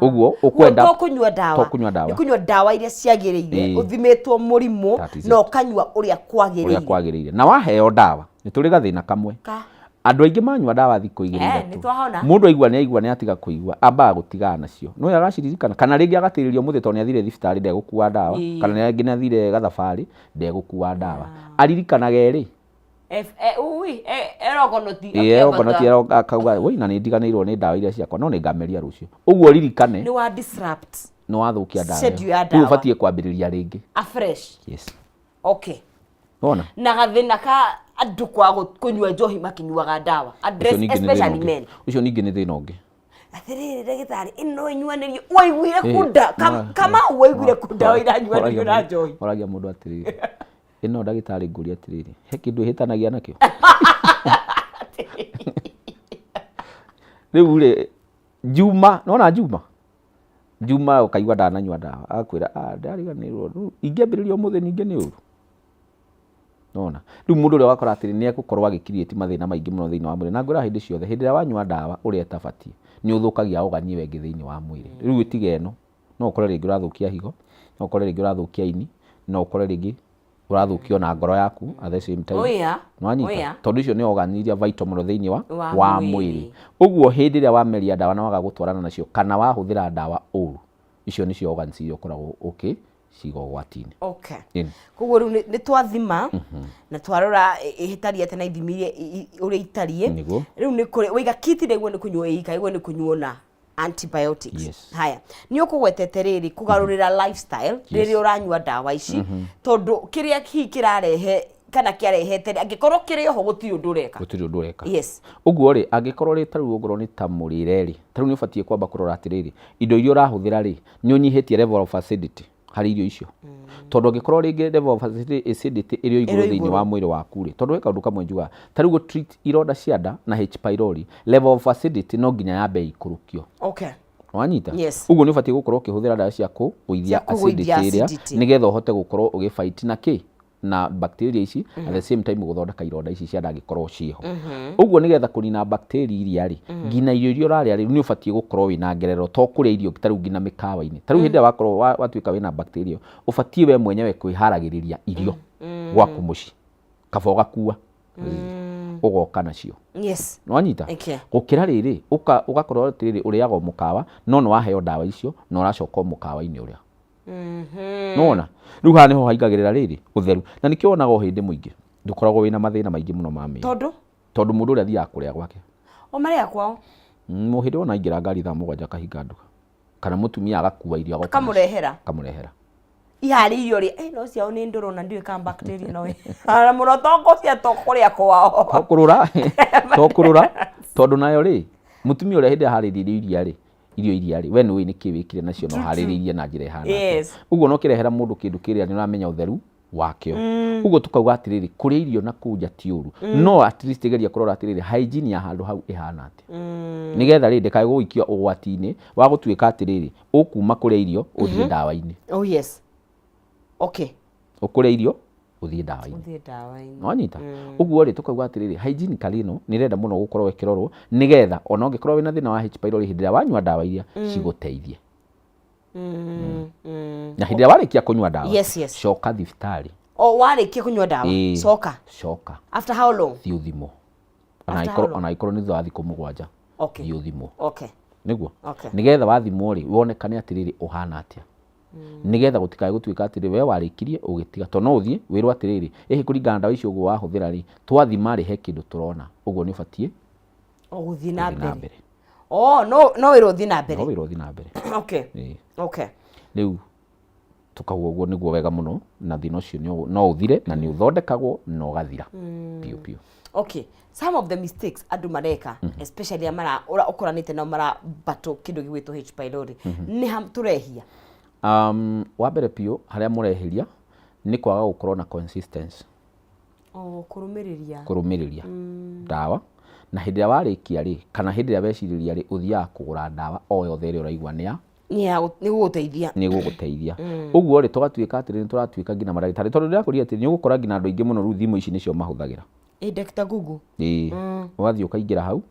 Ũguo ũkwenda to kũnyua ndawa. To kũnyua ndawa. Nĩ kũnyua ndawa iria ciagĩrĩire, Ĩĩ. ũthimĩtwo mũrimũ That is na it. ũkanyua ũrĩa kwagĩrĩire. Ũrĩa kwagĩrĩire. Na waheo ndawa, nĩ tũrĩ gathĩna kamwe. Ka. Andũ aingĩ manyua ndawa thikũ igĩrĩ Eh, ithatũ. nĩ twahona. Mũndũ aigua nĩ aigua nĩ atiga kũigua, ambaga gũtigana nacio. No agaciririkana kana rĩngĩ agatĩrĩria ũmũthĩ tondũ nĩ athire thibitarĩ ndegũkua ndawa, Ĩĩ. kana rĩngĩ nĩ athire gathabarĩ ndegũkua ndawa. Aririkanage rĩ? F e ui e erogonoti. Ĩĩ, erogonoti akauga woi na nĩ ndiganĩirwo nĩ ndawa iria ciakwa no nĩ ngameria rũciũ. Ũguo ririkane Nĩ wa disrupt. nĩ wathũkia ndawa. Schedule ya Rĩu ndawa. ũbatiĩ kwambĩrĩria rĩngĩ. Afresh. Yes. Okay. Wona? Na gathĩna ka andũ kwaga kũnyua njohi makĩnyuaga ndawa. Address Ũcio ningĩ nĩ thĩna especially ũngĩ. men. Ũcio ningĩ nĩ thĩna ũngĩ. Atĩrĩrĩ ndagĩtarĩ ĩno ĩnyuanĩrio waiguire Ĩ, kunda Kamau waiguire kunda iranyuanĩrio na njohi. Oragia mũndũ atĩrĩrĩ, ĩno ndagĩtarĩ ngũria atĩrĩrĩ, he kĩndũ ĩhĩtanagia nakĩo? Rĩu rĩ, Juma, nĩwona Juma? Juma ũkaigua ndananyua ndawa, agakwĩra ah ndariganĩrwo, rĩu ingĩambĩrĩria ũmũthĩ ningĩ nĩ ũru. Nĩwona? Rĩu mũndũ ũrĩa ũgakora atĩrĩ nĩ egũkorwo agĩ create mathĩna maingĩ mũno thĩinĩ wa mwĩrĩ. Na ngwĩraga hĩndĩ ciothe, hĩndĩ ĩrĩa wanyua ndawa ũrĩa ĩtabatiĩ, nĩ ũthũkagia organ ĩyo ĩngĩ thĩinĩ wa mwĩrĩ. Rĩu tiga ĩno, no ũkore rĩngĩ ũrathũkia higo, no ũkore rĩngĩ ũrathũkia ini, no ũkore rĩngĩ ũrathũkia ona ngoro yaku at the same time. Oh yeah. Nĩwanyita? Oh yeah. Tondũ icio nĩ organ iria vital mũno thĩinĩ wa, Wa wa mwĩrĩ. mwĩrĩ. Ũguo hĩndĩ ĩrĩa wameria ndawa na waga gũtwarana nacio kana wahũthĩra ndawa ũru, icio nĩcio organs iria ũkoragwo ũkĩciga ũgwati-inĩ. Okay. Ĩni. Koguo rĩu nĩ twathima na twarora ĩhĩtaria atĩa na ithimi iria ũrĩa itariĩ. Nĩguo. Rĩu nĩ kũrĩ waiga kiti nĩguo nĩ kũnyuo ĩika ĩguo nĩ kũnyuo na antibiotics. Yes. Haya, nĩ ũkũgwetete rĩrĩ kũgarũrĩra lifestyle rĩrĩa ũranyua ndawa ici tondũ kĩrĩa hihi kĩrarehe kana kĩarehete rĩ, angĩkorwo kĩrĩ oho gũtirĩ ũndũ ũreka. Gũtirĩ ũndũ ũreka. Yes. Ũguo rĩ, angĩkorwo rĩ tarĩu ongorwo nĩ ta mũrĩre rĩ, tarĩu nĩ ũbatiĩ kwamba kũrora atĩrĩrĩ, indo iria ũrahũthĩra rĩ, nĩ ũnyihĩtie level of acidity harĩ irio icio. Tondũ angĩkorwo rĩngĩ level of acidity ĩrĩ o igũrũ Ĩrĩ thĩinĩ igũrũ. wa mwĩrĩ waku rĩ, tondũ he kaũndũ kamwe njugaga, tarĩu gũ treat ironda cia nda na H pylori, level of acidity no nginya yambe ĩikũrũkio. Okay. Wanyita? Yes. Ũguo nĩ ũbatiĩ gũkorwo ũkĩhũthĩra ndawa cia kũgũithia Cia kũgũithia acidity ĩrĩa, acidity. nĩgetha ũhote gũkorwo ũgĩ fight na kĩ? Na bacteria ici, at the same time gũthondeka ironda ici cia nda angĩkorwo ciĩho. Ũguo nĩgetha kũnina bacteria iria rĩ, nginya irio iria ũrarĩa rĩ, nĩ ũbatiĩ gũkorwo wĩna ngerero, to kũrĩa irio tarĩu nginya mĩkawa-inĩ. Tarĩu hĩndĩ ĩrĩa wakorwo watuĩka wĩna bacteria, ũbatiĩ we mwenyewe kwĩharagĩrĩria irio gwaku mũciĩ. Kaba ũgakua, ũgoka nacio. Yes. Nĩwanyita? Okay. Gũkĩra rĩrĩ, ũgakorwo atĩrĩrĩ, ũrĩaga o mũkawa, no nĩ waheo ndawa icio, na ũracoka o mũkawa-inĩ ũrĩa. Nĩwona? Rĩu haha nĩho haingagĩrĩra rĩrĩ, ũtheru. Na nĩkĩo wonaga o hĩndĩ mũingĩ, ndũkoragwo wĩna mathĩna maingĩ mũno ma mĩĩrĩ. Tondũ? Tondũ mũndũ ũrĩa athiaga kũrĩa gwake. O marĩaga kwao? Mũhĩndĩ wona aingĩra ngari thaa mũgwanja akahinga nduka. Kana mũtumia agakua irio agoka nacio. Akamũrehera? Akamũrehera. Iharĩirio rĩ, no ciao nĩ ndũrũ na ndiũĩ kana bacteria no na mũno to kũcia to kũrĩa kwao. To kũrũra, to kũrũra, tondũ nayo rĩ, mũtumia ũrĩa hĩndĩ ĩrĩa aharĩirie irio iria rĩ, irio iria rĩ, we nĩ ũĩ nĩkĩ wĩkire nacio na ũharĩrĩirie na njĩra ĩhana atĩa. Ũguo no kĩrehera mũndũ kĩndũ kĩrĩa nĩ ũramenya ũtheru wakĩo. Ũguo tũkauga atĩrĩrĩ, kũrĩa irio na kũu nja ti ũru, no at least geria kũrora atĩrĩrĩ, hygiene ya handũ hau ĩhana atĩa. Nĩgetha rĩ, ndĩkae gũgũikia ũgwati-inĩ wa gũtuĩka atĩrĩrĩ, ũkuma kũrĩa irio ũthiĩ ndawa-inĩ. Oh yes. Okay. Ũkũrĩa irio ũthiĩ ndawa-inĩ. Ũthiĩ ndawa-inĩ. Wanyita? Ũguo rĩ, tũkauga atĩrĩrĩ, hygienically ĩno nĩ ĩrenda mũno gũkorwo ĩkĩrorwo nĩgetha ona ũngĩkorwo wĩna thĩna wa H pylori hĩndĩ ĩrĩa wanyua ndawa iria cigũteithie. Na hĩndĩ ĩrĩa warĩkia kũnyua ndawa, Yes. coka thibitarĩ. O warĩkia kũnyua ndawa, Ĩĩ, coka. Coka. After how long? Thiĩ ũthimwo. Ona After angĩkorwo how long? ona angĩkorwo nĩ thutha wa thikũ 7. Okay. Thiĩ ũthimwo. Okay. Nĩguo? Okay. Nĩgetha wathimwo rĩ, wonekane atĩrĩrĩ ũhana atĩa. Nĩgetha gũtikae gũtuĩka atĩrĩ we warĩkirie ũgĩtiga, tondũ no ũthiĩ wĩrwo atĩrĩrĩ, ĩhĩ kũringana na ndawa icio ũguo wahũthĩra rĩ, twathima rĩ he kĩndũ tũrona, ũguo nĩ ũbatiĩ O gũthiĩ na gũthiĩ na mbere. mbere. Oh, no no wĩrwo ũthiĩ na mbere. No wĩrwo ũthiĩ na mbere. Okay. Ĩĩ. Okay. Rĩu tũkauga ũguo nĩguo wega mũno, na thĩna ũcio no ũthire na nĩ ũthondekagwo na ũgathira biũ biũ. Okay. Some of the mistakes andũ mareka, especially arĩa mara ũra ũkoranĩte nao mara battle kĩndũ gĩgwĩtwo H pylori. Nĩ ha tũrehia? Wa mbere biũ harĩa mũrehĩria nĩ kwaga gũkorwo na consistency. Oh, kũrũmĩrĩria. Kũrũmĩrĩria ndawa. Na hĩndĩ ĩrĩa warĩkia rĩ, kana hĩndĩ ĩrĩa wecirĩria rĩ, ũthiaga kũgũra ndawa o yothe ĩrĩa ũraigua nĩ ya Nĩ ya nĩ gũgũteithia. Nĩ gũgũteithia. Ũguo rĩ, tũgatuĩka atĩrĩ, nĩ tũratuĩka nginya mandagĩtarĩ, tondũ ndĩrakwĩrire atĩ nĩ ũgũkora nginya andũ aingĩ mũno rĩu thimũ ici nĩcio mahũthagĩra. Ĩ Dr. Google. Ĩĩ. Ũgathiĩ ũkaingĩra hau,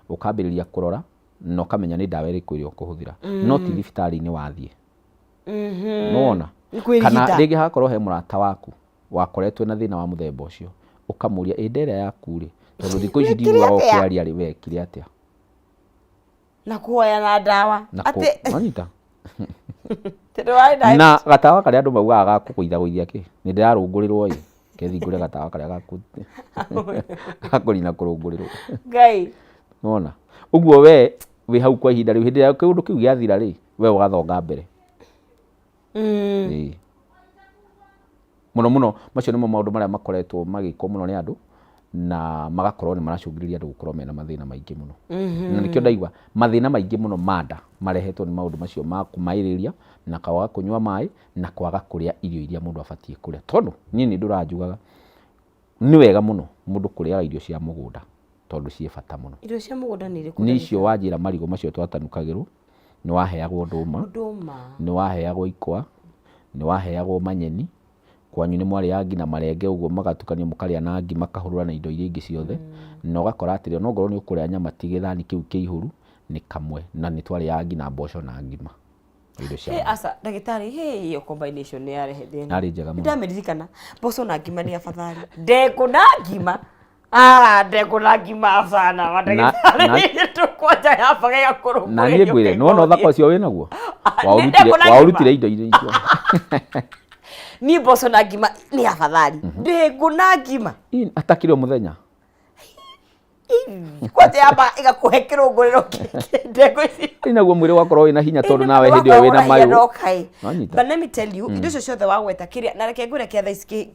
ũkambĩrĩria kũrora na ũkamenya nĩ ndawa ĩrĩkũ ĩrĩa ũkũhũthĩra. No ti thibitarĩ-inĩ wathiĩ. Nĩwona? Nĩ kwĩrigita. Kana rĩngĩ hagakorwo he mũrata waku wakoretwo na thĩna wa mũthemba ũcio, ũkamũria ĩ ndera yaku rĩ, tondũ thikũ ici Wekire ndiguaga atĩa? ũkĩaria rĩ, wekire atĩa? Na kũhoya na ndawa. Na Atĩ wanyita? Tondũ warĩ na Na gatawa karĩa andũ maugaga ga kũgũithagũithia kĩ, nĩ ndĩrarũngũrĩrwo ĩ, kethingũre gatawa karĩa ga kũnina kũrũngũrĩrwo. Ngai. Nĩwona? Ũguo we wĩ hau kwa ihinda rĩu, hĩndĩ ĩrĩa kĩũndũ kĩu gĩathira rĩ, we ũgathonga mbere. Ĩĩ. Mũno mũno macio nĩmo maũndũ marĩa makoretwo magĩkwo mũno nĩ andũ na magakorwo nĩ maracũngĩrĩria andũ gũkorwo mena mathĩna maingĩ mũno. Na nĩkĩo ndaigua mathĩna maingĩ mũno ma nda marehetwo nĩ maũndũ macio ma kũmaĩrĩria na kwaga kũnyua maĩ na kwaga kũrĩa irio iria mũndũ abatiĩ kũrĩa. Tondũ niĩ nĩ ndũraga njugaga nĩ wega mũno mũndũ kũrĩaga irio cia mũgũnda tondũ ciĩ bata mũno. Irio cia mũgũnda nĩ irĩkũ? Nĩ icio wanjĩra marigũ macio twatanukagĩrwo, nĩ waheagwo ndũma, Ndũma. nĩ waheagwo ikwa, nĩ waheagwo manyeni, kwanyu nĩ mwarĩaga nginya marenge ũguo magatukanio mũkarĩa na ngima kahũrũra na indo iria ingĩ ciothe, na ũgakora atĩrĩ ona ongorwo nĩ ũkũrĩa nyama ti gĩthani kĩu kĩihũru, nĩ kamwe, na nĩ twarĩaga nginya mboco na ngima. Irio cia Hey, aca ndagĩtarĩ, hey, iyo combination nĩ yarehe thĩna. Yarĩ njega mũno. Nĩndamĩririkana. Mboco na ngima nĩ afadhali. Ndengũ na ngima. Ah, ndengũ na ngima sana. Mandagĩtarĩ tũkwanja yabaga ĩgakũrũmbũiyo. Na niĩ ngwĩre, nĩwona ũthaka ũcio wĩnaguo? Nĩ ndengũ na ngima. Waũrutire indo-inĩ icio. Niĩ mboco na ngima nĩ afadhali. Ndengũ na ngima. Atakĩrĩ o mũthenya. Kwanja yamba ĩgakũhe kĩrũngũrĩro kĩngĩ ndengũ ici. Ĩ naguo mwĩrĩ ũgakorwo wĩna hinya tondũ nawe hĩndĩ ĩyo wĩna mayũ. Wanyita? But let me tell you, indo icio ciothe wagweta kĩrĩa na reke ngwĩre kĩa thaa ici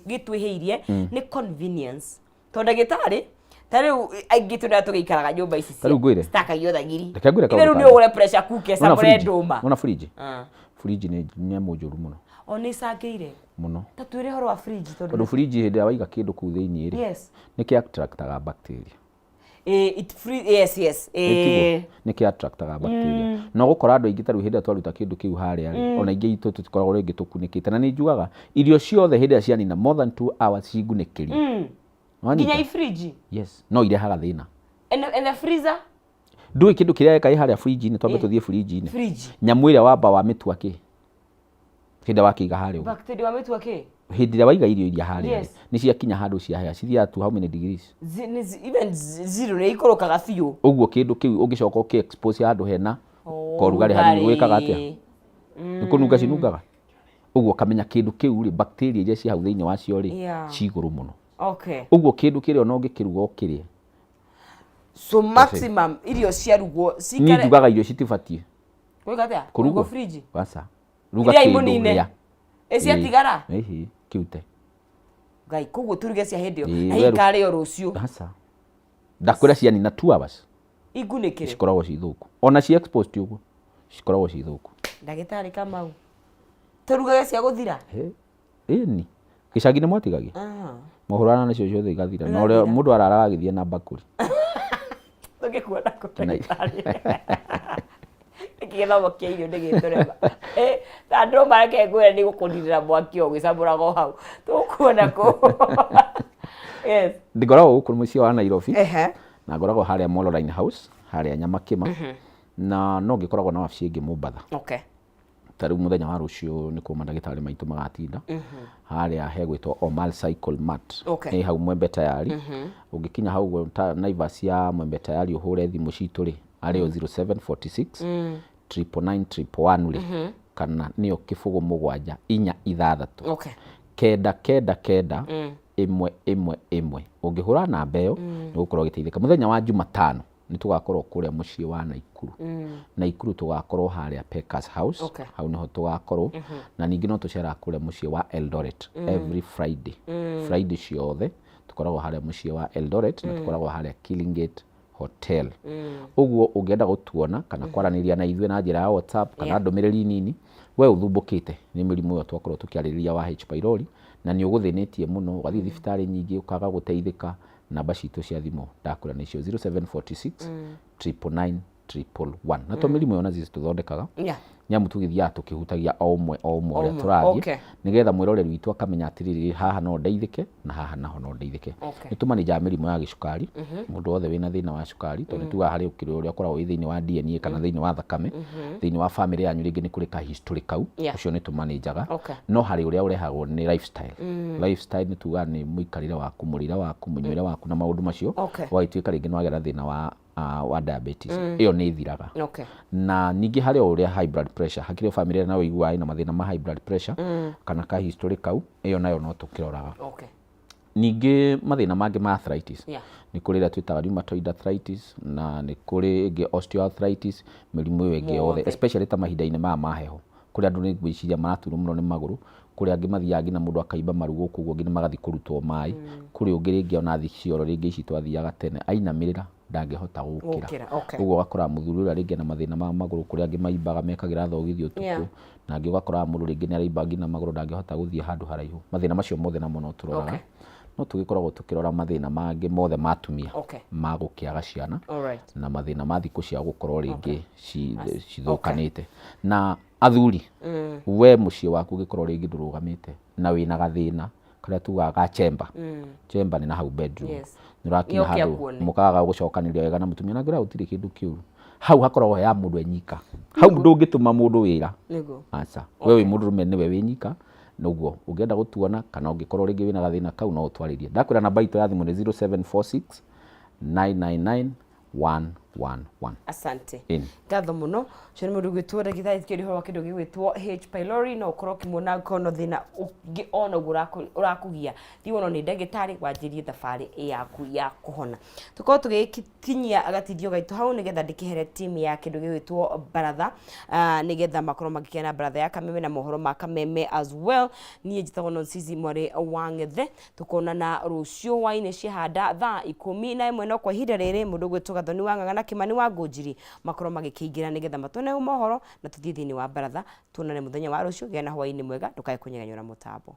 gĩtwĩhĩirie nĩ convenience. Tondũ ndagĩtarĩ ta rĩu aingĩ tũ nĩarĩa tũgĩikaraga nyũmba ici Ta rĩu ngwĩre. citakagio thagiri. Reke ngwĩre Ithe rĩu kaũndũ nĩ kangĩ. ũgũre pressure cooker Wona ĩcamũre fridge? ndũma. Wona fridge? Ah. Fridge nĩ nyamũ njũru mũno. O nĩ ĩcangĩire. Mũno. Ta twĩre ũhoro wa fridge tondũ Tondũ fridge hĩndĩ ĩrĩa waiga kĩndũ kũu thĩinĩ rĩ, Yes. nĩ kĩ attractaga bacteria. It free, yes, yes. Ĩtiguo? Nĩ kĩ attractaga bacteria. Na ũgũkora andũ aingĩ ta rĩu hĩndĩ ĩrĩa twaruta kĩndũ kĩu harĩa rĩ, ona aingĩ aitũ tũtikoragwo rĩngĩ tũkunĩkĩte. Na nĩ njugaga irio ciothe hĩndĩ ĩrĩa cianina more than 2 hours cingunĩkĩrie. Nĩwanyita? Nginya i fridge. Yes, no irehaga thĩna. And the freezer? Ndũĩ kĩndũ kĩrĩa eka ĩ harĩa fridge-inĩ, twambe tũthiĩ fridge-inĩ. Fridge. Nyamũ ĩrĩa wamba wamĩtua kĩ? Hĩndĩ ĩrĩa wakĩiga harĩa ũguo. Bacteria wamĩtua kĩ? Hĩndĩ ĩrĩa waiga irio iria harĩa rĩ, Yes. nĩ ciakinya handũ ciahĩa, cithiaga to how many degrees? Even zero nĩ ikũrũkaga biũ. Ũguo kĩndũ kĩu ũngĩcoka ũkĩ expose handũ hena korugarĩ hanini gwĩkaga atĩa? Nĩ kũnunga cinungaga. Ũguo ũkamenya kĩndũ kĩu rĩ, bacteria iria ciĩ hau thĩinĩ wacio rĩ, ci igũrũ mũno. Okay. Ũguo kĩndũ kĩrĩa ona ũngĩkĩruga ũkĩrĩe. So maximum irio ciarugwo Niĩ cikare. njugaga irio citibatiĩ Gwĩka atĩa? kũrugwo. Fridge. Aca. Ruga Iria kĩndũ imũnine. rĩa. Ĩ ciatigara? Ĩhi, kĩrute. Ngai, koguo tũruge cia hĩndĩ ĩyo Ĩĩ, na werũ. ikarĩo rũciũ? Aca, ndakwĩra cianina 2 hours Ingunĩkĩre. Cikoragwo ci thũku, ona ci exposed ũguo cikoragwo ci thũku. Ndagĩtarĩ Kamau, tũrugage cia gũthira? Hĩ, ĩni gĩcagi nĩ mwatigagia. Ah. Mũhũrana nacio ciothe igathira na ũrĩa mũndũ araraga agĩthiĩ na mbakũri. Tũngĩkuona kũ, ndagĩtarĩ? Nĩkĩ gĩthomo kĩa irio nĩ gĩtũrema? Eh, ta ndũma reke ngwĩre nĩ gũkũninĩra mwaki o ũgĩcamũraga o hau. Tũgũkuona kũ? Yes. Ngoragwo gũkũ mũciĩ wa Nairobi. Na ngoragwo harĩa Mololine House, harĩa Nyamakĩma. Na no ngĩkoragwo na wabici ĩngĩ Mombatha. Ta rĩu mũthenya wa rũciũ nĩ kuo mandagĩtarĩ maitũ magatinda. Harĩa hegwĩtwo Omal Cycle Mart. Nĩ hau Mwembe Tayari. Ũngĩkinya hau ũguo ta Naivas ya Mwembe Tayari, ũhũre thimũ citũ rĩ, arĩ o 0746 999 111 rĩ, kana nĩyo 074 6 999 111. Ũngĩhũra namba ĩyo, nĩ ũgũkorwo ũgĩteithĩka. Mũthenya wa Jumatano nĩ tũgakorwo kũrĩa mũciĩ wa Naikuru. Naikuru tũgakorwo harĩa Pekas House. Hau nĩho tũgakorwo. Na ningĩ no tũceraga kũrĩa mũciĩ wa Eldoret every Friday. Friday ciothe tũkoragwo harĩa mũciĩ wa Eldoret na tũkoragwo harĩa Killingate Hotel. Ũguo ũngĩenda gũtuona kana kwaranĩria na ithuĩ na njĩra ya WhatsApp kana ndũmĩrĩri nini, we ũthumbũkĩte nĩ mĩrimũ ĩyo twakorwo tũkĩarĩrĩria wa H pylori na nĩ ũgũthĩnĩtie mũno, ũgathiĩ thibitarĩ nyingĩ ũkaga gũteithĩka, namba citũ cia thimũ ndakwĩra nĩcio 0746 999 111. Na to mĩrimũ ĩyo na cici tũthondekaga, nĩamu tũgĩthiaga tũkĩhutagia o ũmwe o ũmwe ũrĩa Ũmwe, tũrathiĩ, nĩgetha mwĩroreri witũ akamenya atĩrĩrĩ, haha no ndeithĩke na haha naho no ndeithĩke. Nĩ tũmanĩnjaga mĩrimũ ya gĩcukari, mũndũ wothe wĩna thĩna wa cukari, tondũ nĩ tugaga harĩ ũkĩrĩ ũrĩa ũkoragwo wĩ thĩinĩ wa DNA kana thĩinĩ wa thakame, thĩinĩ wa famĩlĩ yanyu rĩngĩ nĩ kũrĩ ka history kau. Ũcio nĩ tũmanĩnjaga. No harĩ ũrĩa ũrehagwo nĩ lifestyle. Lifestyle nĩ tugaga nĩ mũikarĩre waku, mũrĩre waku, mũnyuĩre waku na maũndũ macio, ũgagĩtuĩka rĩngĩ nĩ wagĩa na thĩna wa diabetes. Ĩyo nĩ ĩthiraga. Na ningĩ harĩ o ũrĩa high blood pressure, hakĩrĩ o famĩlĩ ĩrĩa nayo ĩiguaga ĩna mathĩna ma high blood pressure kana ka history kau, ĩyo nayo no tũkĩroraga. Ningĩ mathĩna mangĩ ma arthritis, nĩ kũrĩ ĩrĩa twĩtaga rheumatoid arthritis na nĩ kũrĩ ĩngĩ osteoarthritis, mĩrimũ ĩyo ĩngĩ yothe, Mothe. Especially ta mahinda-inĩ maya ma heho, kũrĩa andũ nĩ ngwĩciria maraturwo mũno nĩ magũrũ, kũrĩa angĩ mathiaga nginya mũndũ akaimba maru gũkũ ũguo nginya magathiĩ kũrutwo maĩ, kũrĩ ũngĩ rĩngĩ ona thiĩ cioro rĩngĩ ici twathiaga tene, ainamĩrĩra ndangĩhota gũkĩra. Gũkĩra, okay. Ũguo ũgakoraga mũthuri ũrĩa rĩngĩ ena mathĩna ma magũrũ, kũrĩa angĩ maimbaga mekagĩra thogithi ũtukũ, na angĩ ũgakoraga mũndũ rĩngĩ nĩ araimba nginya magũrũ ndangĩhota gũthiĩ handũ haraihu. Mathĩna macio mothe namo no tũroraga. No tũgĩkoragwo tũkĩrora mathĩna mangĩ mothe ma atumia ma gũkĩaga ciana na mathĩna ma thikũ cia gũkorwo rĩngĩ cithũkanĩte. Na athuri, we mũciĩ waku ũngĩkorwo rĩngĩ ndũrũgamĩte na wĩna gathĩna karĩa tugaga ga chamber, chamber nĩ na hau bedroom, nĩ ũrakinya Nĩoke handũ akuone. mũkaga gũcokanĩria wega na mũtumia, na ngwĩra gũtirĩ kĩndũ kĩũru hau, hakoragwo he ya mũndũ enyika hau, ndũngĩtũma mũndũ wĩra. Aca, we wĩ mũndũrũme nĩwe wĩ nyika. Noguo ũngĩenda gũtuona kana ũngĩkorwo rĩngĩ wĩna gathĩna kau, no ũtwarĩrie. Ndakwĩra namba itũ ya thimũ nĩ 0746 999 111. Asante. Ĩni. Ngatho mũno. Ũcio nĩ mũndũ ũgwĩtwo ndagĩtarĩ tukĩaria ũhoro wa kĩndũ gĩgwĩtwo H pylori. No ũkorwo ũkĩmuona angĩkorwo no thĩna ũngĩ ona ũguo ũrakũgia, thiĩ wonwo nĩ ndagĩtarĩ wanjĩrie thabarĩ yaku ya kũhona. Tũkorwo tũgĩkinyia gatithio gaitũ hau nĩgetha ndĩkĩhere team ya kĩndũ gĩgwĩtwo baratha, nĩgetha makorwo magĩkena baratha ya Kameme na mohoro ma Kameme as well. Niĩ njĩtagwo Nonsizi mwarĩ wa Ng'ethe. Tũkonana rũciũ hwainĩ ciahanda thaa 11. No kwa ihinda rĩrĩ, mũndũ ũgwĩtwo Gathoni wa Ng'ang'a na Kĩmani wa Ngũnjiri makorwo magĩkĩingĩra nĩgetha matone mohoro na tũthiĩ thĩinĩ wa baratha. Tuonane mũthenya wa rũciũ. Gĩa na hwainĩ mwega, ndũkae kũnyegenyũra mũtambo.